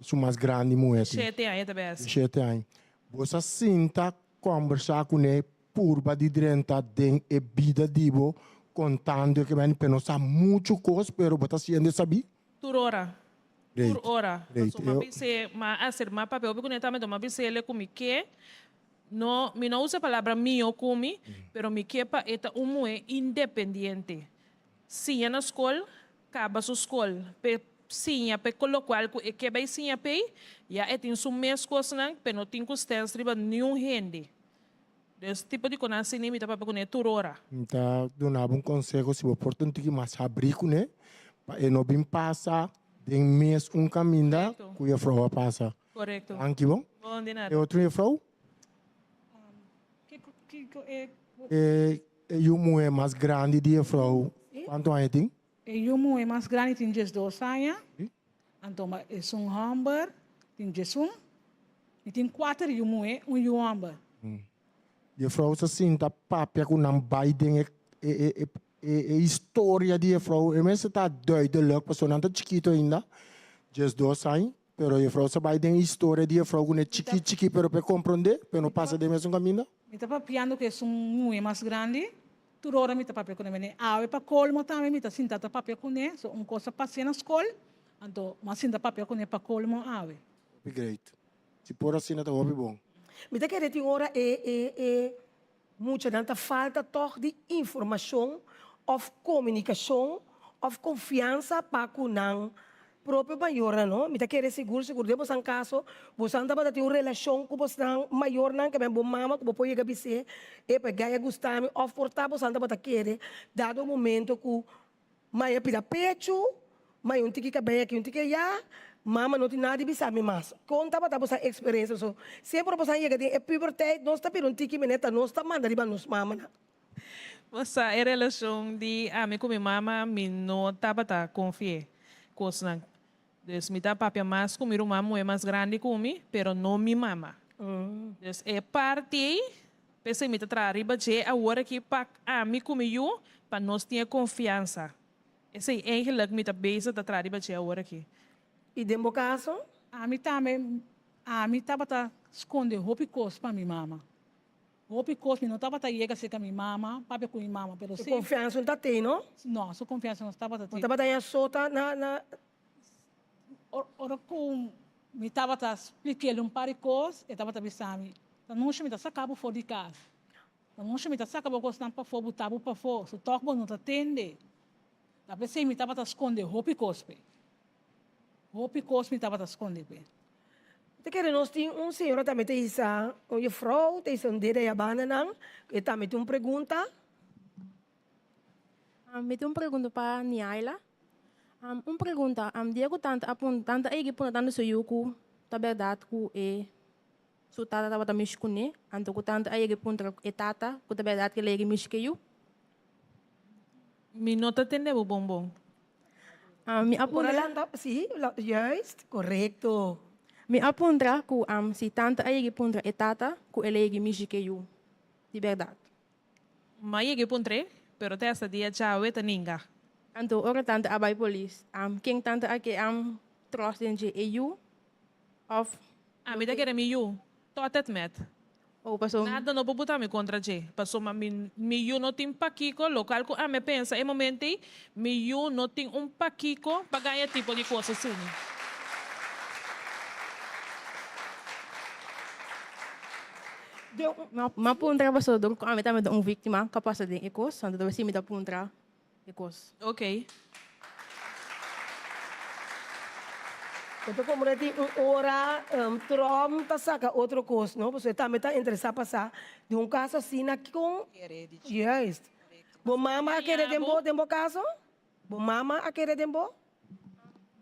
Esun mas grandi muhé tin? Shete aña ta bes. Shete aña. Bo sa sinta kòmbersá kuné purba di drenta den e bida di bo kontando e ke bini pero no sa muchu kos pero bo ta siendo e sabí? Tur ora. Great. Tur ora. Great. Pasobra mi a bis'é, mi a hacer mi a papia hopi kuné tambe, mi a bis'é ku mi ke No, mi no usa e palabra mio ku mi, pero mi ke pa e ta un muhé independiente. Siña na skol, kaba su skol. P'e siña, p'e kolokual ku e ke bai siña p'ei, ya e tin su mes kosnan, p'e no tin ku stens riba niun hende. Dus tipo di konan asina mi ta papia kuné tur ora. Mi ta duna bo un konseho, si bo por ta un tiki mas habrí kuné, pa e no bin pasa den mes un kaminda ku jefrou a pasa. Korekto. Danki bon. Bon, di nada. E otro jefrou? Kiko e. E e yu muhé mas grandi di jefrou kuantu aña e tin? E yu muhé mas grandi tin diesdos aña. Anto ma esun hòmber tin diesun. Mi tin kuater yu muhé, un yu hòmber. Jefrou sa sinta papia ku nan bai den e e e E historia di jefrou e mester ta duidelijk pasobra nan ta chikito ainda, diesdos aña, pero jefrou sa bai den e historia di jefrou ku ne chiki chiki pero pa e komprondé, pa e no pasa den mesun kaminda. Mi ta papiando ku esun muhé mas grandi, tur ora mi ta papia kuné, mene awe pa kolmo tambe mi ta sinta ta papia kuné, so un kos a pas'é na skol, anto mi a sinta papia kuné pa kolmo awe. Hopi great. Si por asina ta hopi bon. Mi ta kere tin ora e e e Muchanan ta falta tòg di informashon òf komunikashon òf konfiansa pa ku nan propio mayornan, no? Mi ta kere sigur sigur den bosan kaso, bosan tabata tin un relashon ku bosnan mayornan, ke men bo mama ku bo por yega bis'é, epa e gai a gusta mi òf por ta bosan tabata kere dado momento ku Maya pida pechu, maya un tiki kabei aki un tiki ayá, mama no tin nada di bisa mi mas. Kon tabata boso eksperensia? So, semper boso a yega den e puberteit nos ta bira un tiki manera ta nos ta manda riba nos mamanan. Bo sa e relashon di ami ku mi mama mi no tabata konfi'é kosnan. Dus mi ta papia mas ku mi ruman muhé mas grandi ku mi, pero no mi mama. Dus e parti ei, p'esei mi ta traha riba dje awor aki pa ami ku mi yu, pa nos tin e konfiansa. Esei eigenlijk mi ta bezig ta traha riba dje awor aki. I den bo kaso? Ami tambe, ami tabata skonde hopi kos pa mi mama. Hopi kos mi no tabata yega serka mi mama, papia ku mi mama, pero Su konfiansa no ta tei, no? No, su konfiansa no tabata tei. No tabata haña sota na, na. Ora ku mi tabata splik'el un par di kos, e tabata bisa mi, Tanusha, mi ta saka bo for di kas. Tanusha, mi ta saka bo kosnan pafó, buta bo pafó, so tòg bo no ta tende. Ta p'esei mi tabata skonde hopi kos p'e. Hopi kos mi tabata skonde p'e. Ta kere nos tin un señora tambe ta hisa un jefrouw ta hisa un dede aya banda nan e tambe tin un pregunta. Mi tin un pregunta pa Niaila. Un pregunta, dia ku tanta a punta, tanta a yega i punta tanta su yu ku ta bèrdat ku e su tata tabata mishi kuné, anto ku tanta a yega i puntra e tata ku ta bèrdat ku el a yega i mishi ku e yu? Mi no ta tende bo bon bon. Mi a puntra. Ora lanta, si, juist, korekto. Mi a puntra ku si tanta a yega i puntra e tata ku el a yega i mishi ke yu di bèrdat. Mi a yega i puntr'é, pero te hasta dia djawe ta ninga. Anto ora tanta a bai polis, ken tanta a ke tròs den dje, e yu òf. Ami ta kere mi yu, tot et met. Oh, paso. Nada no por buta mi contra dje, pasobra mi mi yu no tin pakico, locual cu ami a pensa e momento ey, mi yu no tin un pakico pa gaña tipo di cos asina. Mi a puntra pasobra dor cu ami tambe ta un victima cu a pasa den e cos, anto ta si mi ta puntra e cos. Ok. Bo ta como na tin un ora Trump ta saca otro cos, no? Pasobra e tambe ta interesa pa sa di un caso asina con. Juist. Bo mama a kere den bo, den bo caso? Bo mama a kere den bo?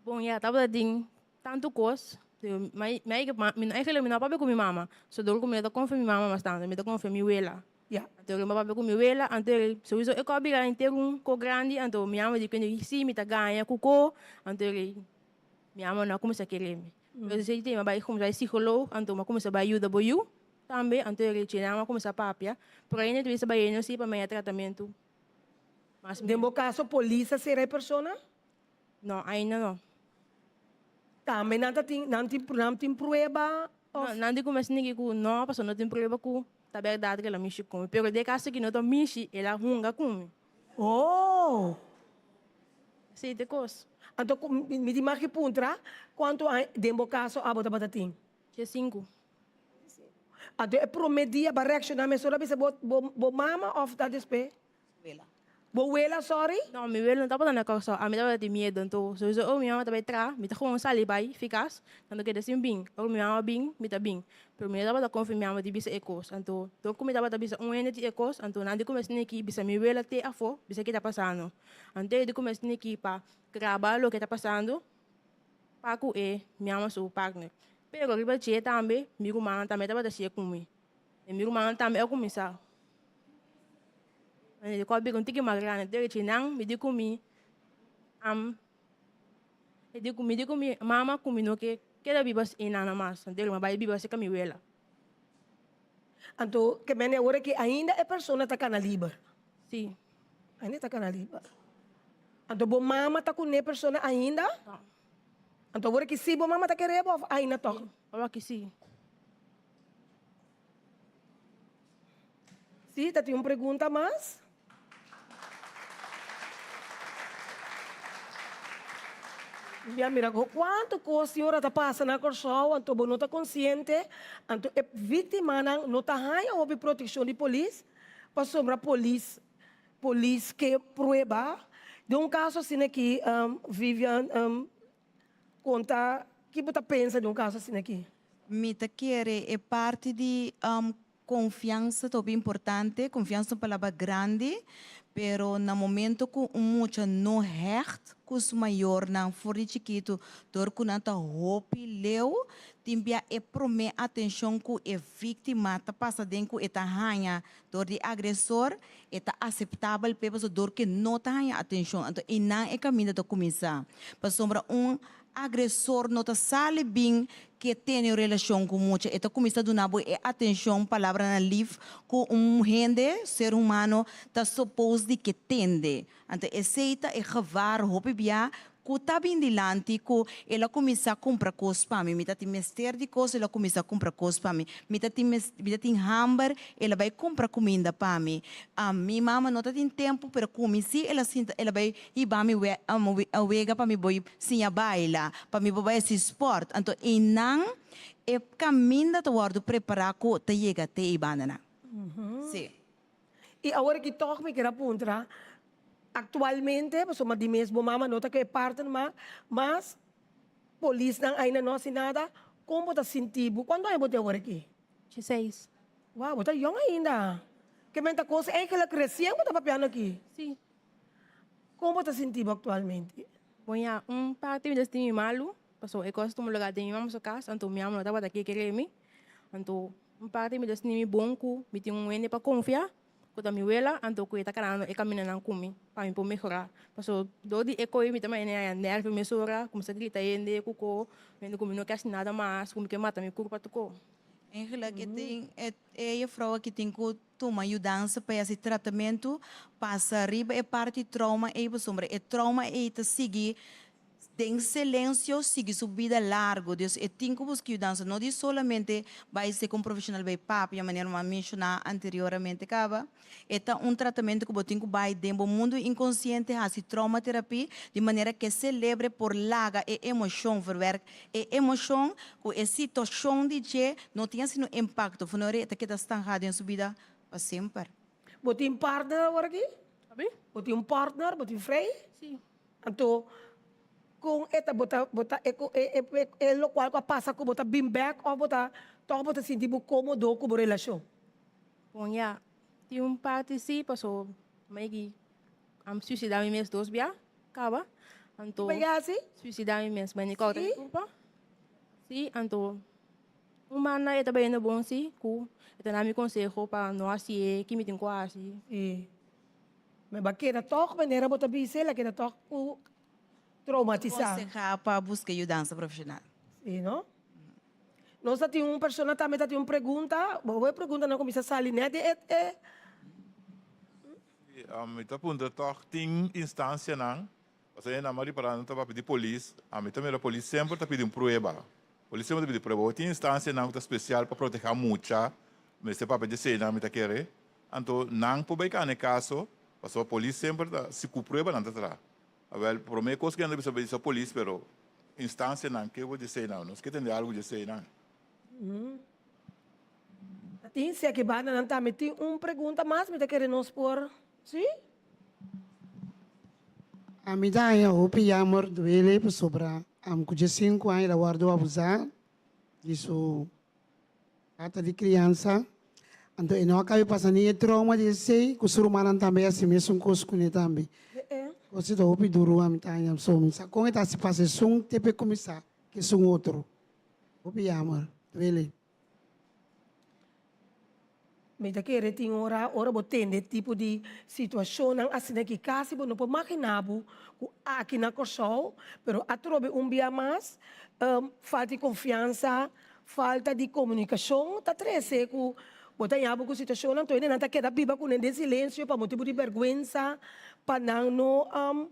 Bon, ya, tabata tin tantu kos. Mi eigenlijk mi no a papia ku mi mama. So dor ku mi no ta konfia mi mama mas tantu, mi ta konfia mi wela. Ya. Anto mi a papia ku mi wela, anto souiso e kò a bira henter un ko grandi, anto mi mama di kuende si mi ta gaña ku ko, anto mi mama no a kuminsá kere mi. Pero esei mi a bai kuminsá bai psikoloog, anto mi a kuminsá bai yuda bo yu tambe, anto chena mi a kuminsá papia, pero ainda mi ta bai yendo si pa mi haña tratamentu. Mas Den bo caso polis a cera e persona? No, ainda no. Tambe nan ta tin, nan tin, nan tin prueba of? No, nan di cu mes nigi cu no, pasobra no tin prueba cu ta berdad cu el a mishi cu mi. Pero den caso cu no ta mishi, el a hunga cu mi. Oh! Esey ta e cos. Anto cu, mi tin mag di puntra, cuanto aña den bo caso abo tabata tin? Diescinco. Anto e prome dia bo a reacciona mesora bisa bo, bo, bo mama of ta despues? Wela. Bo wela, sorry? No, mi wela no tabata na Kòrsou. Ami tabata tin miedu. Anto, souiso ora mi mama ta bai traha, mi ta gewoon sali bai fi kas, anto keda sin bin. Ora mi mama bin, mi ta bin. Pero mi no tabata konfia mi mama di bisa e kos. Anto, dor ku mi tabata bisa un hende di e kos, anto nan di kuminsá neki bisa mi wela te afó, bisa ke ta pasando. Anto e di kuminsá neki pa graba loke ta pasando pa ku e mi mama su partner. Pero riba dje tambe, mi rumannan tambe tabata share ku mi. E mi rumannan tambe a kuminsá. Mi di ku a bira un tiki mas grandi. Dor di nan mi di ku mi am mi di ku mi di ku mi mama ku mi no ke keda biba einan mas. Dor mi a bai biba serka mi wela. Anto ke mende awor aki ainda e persona ta kana liber? Si. Ainda e ta kana liber. Anto bo mama ta kuné persona ainda? No. Anto awor aki si bo mama ta kere bo of ainda tòg? Awor aki si. Sí, ta tin un pregunta mas? Mi a mira cuanto cos tin ora ta pasa na Corsou, anto bo no ta consciente, anto e victimanan no ta haya hopi proteccion di polis, pasobra polis, polis ke prueba. Den un caso asina aki, Vivian, Konta ki bo ta pensa di un kaso asina aki. Mi ta kere e parti di konfiansa ta hopi importante. Konfiansa ta un palabra grandi, pero na momento ku un mucha no hègt ku su mayornan for di chikitu dor ku nan ta hopi leu, tin bia e promé atenshon ku e víktima ta pasa den ku e ta haña dor di agresor, E ta aseptabel p'e pasobra dor ke no ta haña atenshon, anto einan e kaminda ta kuminsá. Pasobra un agresor no ta sali bin ke tene un relashon ku mucha, e ta kuminsá duna bo e atenshon, palabranan lif ku un hende, ser humano, ta supos di ke tende. Anto esei ta e gevaar hopi bia ku ta bin dilanti ku el a kuminsá kumpra kos pa mi. Mi ta tin mester di kos, el a kuminsá kumpra kos pa mi. Mi ta tin mi ta tin hamber, el a bai kumpra kuminda pa mi. Mi mama no ta tin tempu, pero ku mi sí el a sinta, el a bai hiba mi wega pa mi por siña baila, pa mi por bai hasi spòrt. Anto einan e kaminda ta wòrdu prepará ku ta yega te ei bandanan. Sí. I awor aki tòg mi kier a puntra, aktualmente, pasobra di mes bo mama no ta ku e partner mas, mas polisnan ainda no hasi nada, kon bo ta sinti bo? Kuantu aña bo tin awor aki? Dieseis. Wou, bo ta yòn ainda. Ke men ta kos eigenlijk resien bo ta papiando aki? Si. Kon bo ta sinti bo aktualmente? Bon ya, un parti mi ta sinti mi malu, pasobra e kos ta tuma lugá den mi mama su kas, anto mi mama no tabata ke kere mi, anto Un parti mi ta sinti mi bon ku mi tin un hende pa konfia, ku ta mi wela, anto ku e ta karando e kamindanan ku mi pa mi por mehorá. Pasobra dor di e koe mi ta manera haña nèrvio mesora, kuminsá grita hende ku ko, hende ku mi no ke hasi nada mas, ku mi ke mata mi kurpa tur ko. Eigenlijk e tin e juffrouw aki tin ku tuma yudansa pa e hasi tratamentu pasa riba e parti trauma ei pasobra e trauma ei ta sigui Den silencio sigui su bida largo, dus e tin cu busca yudansa, no di solamente bay ser cu un profesional bay papia, manera mi a menciona anterioramente caba. E ta un tratamento cu bo tin cu bay den bo mundo inconciente, haci traumaterapie, di manera cu e celebre por laga e emocion, verwerk e emocion cu e situacion di dje no tin asina un impacto, vanor e ta keda stanga den su bida pa semper. Bo tin partner awor aki? Bo tin un partner? Bo tin vrij? Si. Anto. Kon e ta bo ta bo ta e e e e lokual ku a pasa ku bo ta bin bèk òf bo ta tòg bo ta sinti bo kómodo ku bo relashon? Bon ya, tin un parti si paso mi a suisidá mi mes dos bia kaba anto Bo a hasi? Suisidá mi mes, mi kòrda mi kulpa. Si, anto un banda e ta bayendo bon si ku e ta na mi konseho pa no hasié ki mi tin ku hasi. Si. Mi ba keda tòg manera bo ta bisa el a keda tòg ku traumatisá. Konsehá pa buska yudansa profeshonal. Si no? Nos ta tin un persona tambe ta tin un pregunta. Bo e preguntanan kuminsá sali nèt den e e. Si, mi ta puntra tòg tin instansianan, pasobra e nan a ripará nan ta papia di polis, ami ta mira polis semper ta pidi un prueba. Polis semper ta pidi prueba. Bo tin instansianan ku ta spesial pa protehá mucha, mester papia di eseinan mi ta kere. Anto nan por bai kana e kaso, pasobra polis semper ta, si ku prueba nan ta traha. Awel, prome kos ku nan ta bisa bisa polis, pero instansianan ke bo djesei nan? Nos ke tende algu djesei nan. Tin si aki banda nan tambe tin un pregunta mas mi ta kere nos por, si? Ami ta haña hopi yammer duele pasobra am ku djesinku aña el a wòrdu abusá di su Tata di kriansa, anto e no a kabe pasa ni e trauma di esei, ku su rumannan tambe a hasi mesun kos kuné tambe. Kos ta hopi duru ami ta haña. So mi sa kon e ta hasi pasa esun te p'e kuminsá ku esun otro. Hopi yammer. Duele. Mi ta kere tin ora, ora bo tende e tipo di situashonnan asina ki kasi bo no por maginá bo ku aki na Kòrsou, pero atrobe un bia mas falta di konfiansa, Falta di komunikashon ta trese ku bo ta yaba ku situashonnan toende nan ta keda biba kuné den silensio pa motibu di bèrgwensa, pa nan no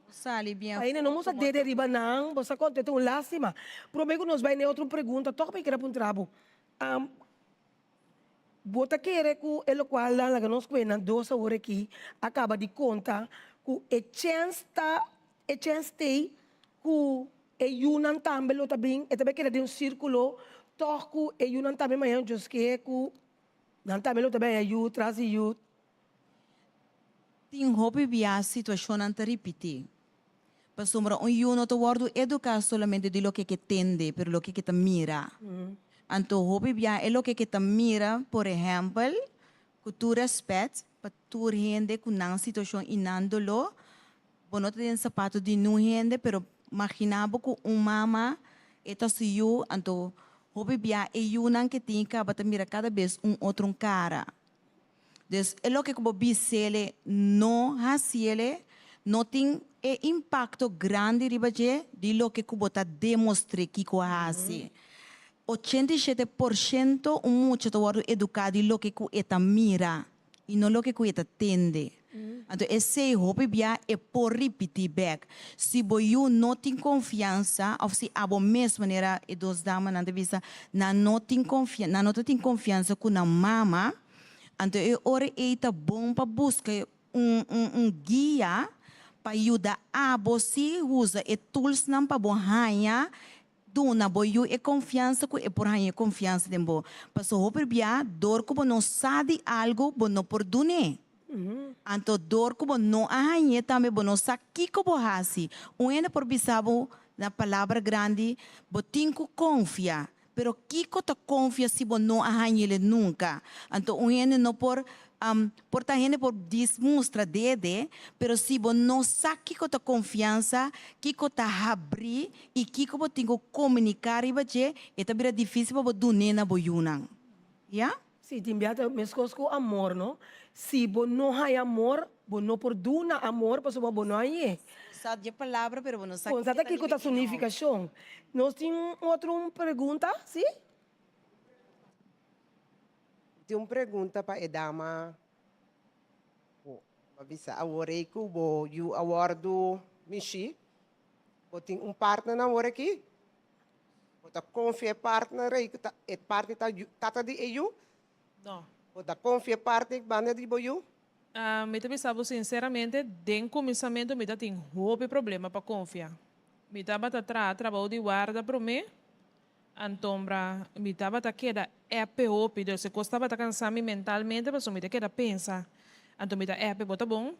Sali bien pa hende no musa dede riba nan, bo sa kon ta un lástima. Promé ku nos bai n'e otro pregunta tòg mi kere puntra bo, bo ta kere ku e lokual nan laga nos kue nan dos awor aki a kaba di konta ku e chèns ta e chèns t'ei ku E yunan tambe lo ta bin, e ta bai keda den un sirkulo, tòg ku e yunan tambe mañana Dios ke ku nan tambe lo ta bai haña yu tras di yu. Tin hopi bia situashonnan ta ripití. Pasobra un yu no ta wòrdu eduká solamente di loke ke tende, pero loke ke ta mira. Anto hopi bia e loke ke ta mira, por ehèmpel, ku tur rèspèt pa tur hende ku nan situashon i nan doló, Bo no ta den sapato di nun hende, pero magina bo ku un mama e ta su yu, anto hopi bia e yunan ke tin kaba ta mira kada bes un otro un kara. Dus e loke ku bo bis'ele no hasiele no tin e impakto grandi riba dje di loke ku bo ta demostr'é kiko a hasi. 87 por shento un mucha ta wòrdu eduká di loke ku e ta mira. I no loke ku e ta tende. Anto esei hopi bia e por ripití bèk. Si bo yu no tin konfiansa òf si abo mes, manera e dos damanan ta bisa, nan no tin konfia, nan no ta tin konfiansa ku nan mama, anto e ora ei ta bon pa buska un un un guia pa yuda abo si usa e toolsnan pa bo haña Duna bo yu e konfiansa ku e por haña e konfiansa den bo. Paso hopi bia dor ku bo no sa di algu bo no por dun'é. Anto dor ku bo no a hañ'é tambe bo no sa kiko bo hasi. Un hende por bisa bo na palabra grandi bo tin ku konfia, pero kiko ta konfia si bo no a hañ'el nunka? Anto un hende no por Por ta hende por dis mustra dede, pero si bo no sa kiko ta konfiansa, kiko ta habrí i kiko bo tin ku komuniká riba dje, e ta bira difísil pa bo dun'é na bo yunan. Ya? Sí, tin bia ta meskos ku amor, no? Si bo no haña amor, bo no por duna amor pasobra bo no hañ'é. Bo sa dje palabra, pero bo no sa Bo no sa ta kiko ta su nifikashon. Nos tin un otro pregunta, sí? Tin un pregunta pa e dama bo a bisa awor ei ku bo yu a wòrdu mishi. Bo tin un partner awor aki? Bo ta konfia e partner ei ku ta e partner ta tata di e yu? No. Bo ta konfia e partner banda di bo yu? Mi ta bisa bo sinceramente den kuminsamentu mi ta tin hopi problema pa konfia. Mi tabata traha trabou di warda promé. Antombra mi tabata keda epe hopi, dus e kos tabata kansa mi mentalmente pasobra mi ta keda pensa. Anto mi ta epe, bo ta bon?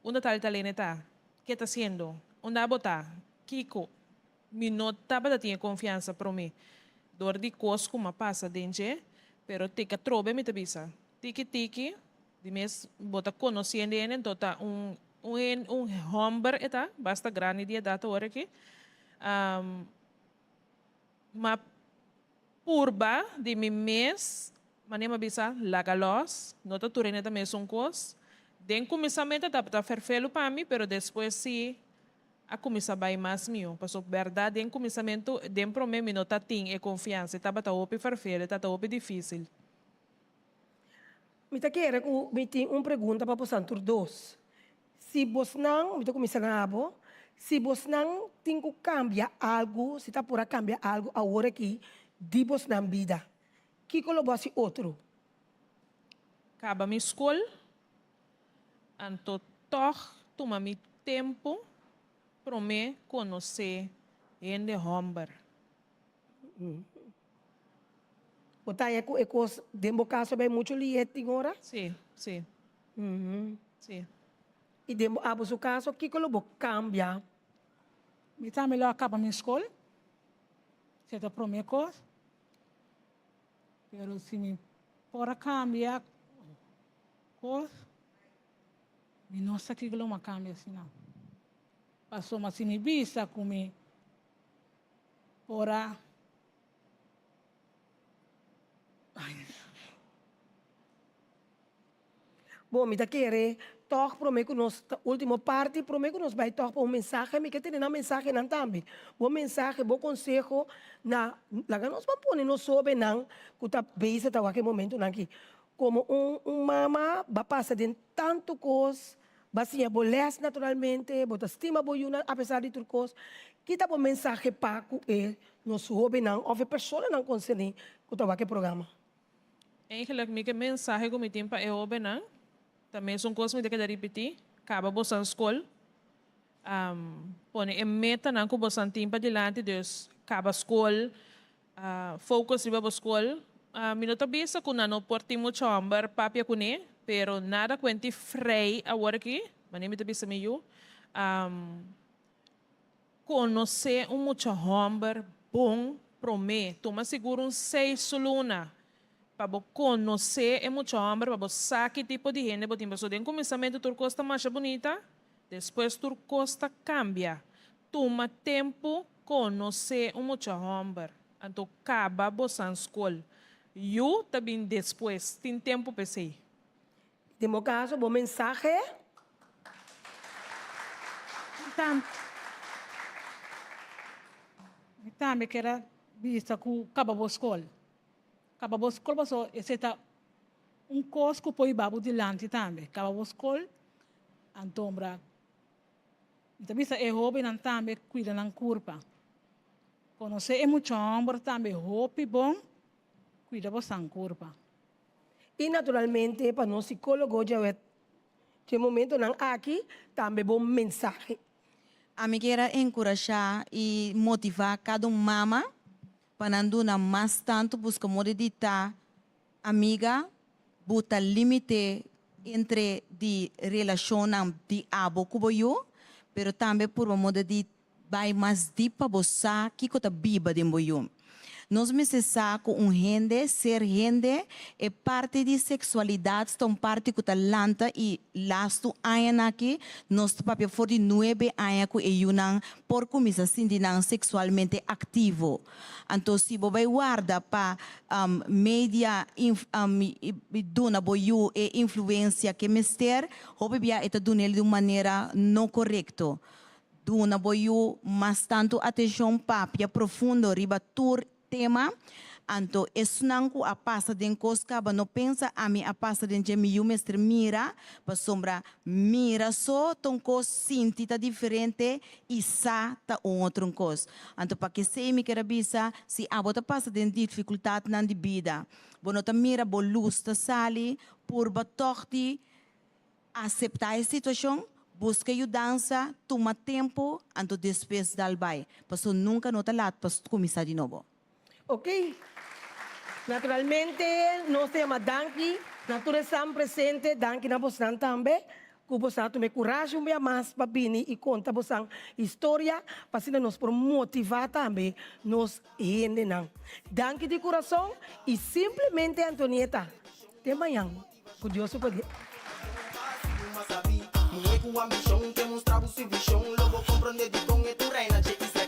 Unda tal i tal hende ta? Ke ta hasiendo? Unda abo ta? Kiko? Mi no tabata tin e konfiansa promé dor di kos ku m'a pasa den dje, pero tiki atrobe mi ta bisa, tiki tiki, di mes bo ta konosiendo hende, anto ta un un hende un hòmber e ta, basta grandi di edat awor aki, m'a purba di mi mes, manera m'a bisa, laga lòs, no ta tur hende ta mesun kos, den kuminsamentu tabata fèrfelu pa mi, pero despues si a kuminsá bai mas mihó. Pasobra bèrdat den kuminsamentu, den promé mi no ta tin e konfiansa. E tabata hopi ferfel, e tabata hopi difísil. Mi ta kere ku mi tin un pregunta pa bosan tur dos. Si bosnan, mi ta kuminsá na abo, si bosnan tin ku kambia algu, si ta por a kambia algu awor aki di bosnan bida, kiko lo bo hasi otro? Kaba mi skol, Anto tòg tuma mi tempu promé konosé hende hòmber. Bo ta haña ku e kos den bo kaso bai muchu lihe tin ora? Sí, sí. Sí. I den bo abo su kaso, kiko lo bo kambia? Mi tambe lo a kaba mi skol, si e ta promé kos. Pero si mi por a kambia kos, mi no sa kiko lo mi a kambia asina. Pasobra si mi bisa ku mi por a Bon, mi ta kere tòg promé ku nos ta último parti, promé ku nos bai tòg pa un mensahe, mi ke tene nan mensahenan tambe. Bo mensahe, bo konseho na laga nos ban pone nos hóbennan ku ta bezig ta wak e momentunan aki. Komo un un mama ba pasa den tantu kos, ba siña bo lès naturalmente, bo ta stima bo yunan apesar di tur kos. Ki ta bo mensahe pa ku e nos hóbennan òf e personanan konserní ku ta wak e programa? Eigenlijk mi ke mensahe ku mi tin pa e hobennan ta mesun kos mi ta keda ripití, kaba bosan skol, pone e metanan ku bosan tin padilanti, dus kaba skol, focus riba bo skol. Mi no ta bisa ku nan no por tin mucha hòmber papia kuné, pero nada kuenti frei awor aki, manera mi ta bisa mi yu, Konosé un mucha hòmber bon promé. Tuma sigur un seis luna pa bo konosé e mucha hòmber, pa bo sa ki tipo di hende bo tin. Pasobra den kuminsamentu tur kos ta masha bunita, despues tur kos ta kambia. Tuma tempu konosé un mucha hòmber, anto kaba bosan skol. Yu ta bin despues, tin tempu p'esei. Den bo kaso, bo mensahe. Mi tambe kier a bisa ku kaba bo skol. Kaba bo skol pasobra esei ta un kos ku por hiba bo dilanti tambe. Kaba bo skol, antombra mi ta bisa e hobennan tambe kuida nan kurpa. Konosé e mucha hòmber tambe hopi bon, kuida bo san kurpa. I naturalmente pa nos psicólogo djawe dje momentonan aki tambe bo mensahe. Ami kier a enkurashá i motivá kada un mama pa nan duna mas tantu buska moda di ta amiga, buta límite entre di relashonnan di abo ku bo yu, pero tambe purba moda di Bai mas dip pa bo sa kiko ta biba den bo yu. Nos mester sa ku un hende, ser hende, e parti di seksualidat ta un parti ku ta lanta i lastu añanan aki nos ta papia for di nuebe aña ku e yunan por kuminsá sinti nan seksualmente aktivo. Anto si bo bai warda pa media duna bo yu e influensia ke mester, hopi bia e ta dun'el di un manera no korekto. Duna bo yu mas tantu atenshon, papia profundo riba tur tema. Anto esnan ku a pasa den kos kaba no pensa ami a pasa den dje mi yu mester mira, pasobra mira so ta un kos, sinti ta diferente i sa ta un otro un kos. Anto pa kesei mi ker a bisa, si abo ta pasa den difikultatnan di bida, bo no ta mira bo lus ta sali, purba tòg di Aseptá e situashon, buska yudansa, tuma tempu, anto despues dal bai. Paso nunka no ta lat pa kuminsá di nobo. Ok. Naturalmente nos ta yama danki na tur esnan presente, danki na bosnan tambe. ku boso a tuma e kurashi un bia mas pa bini i konta bosan historia pa asina nos por motivá tambe nos hendenan. Danki di kurason i simplemente Antonieta, te mañan ku Dios su poder. Muhé ku ambishon ke mustra bo su vishon lo bo komprondé dikon e tur reina dje isla.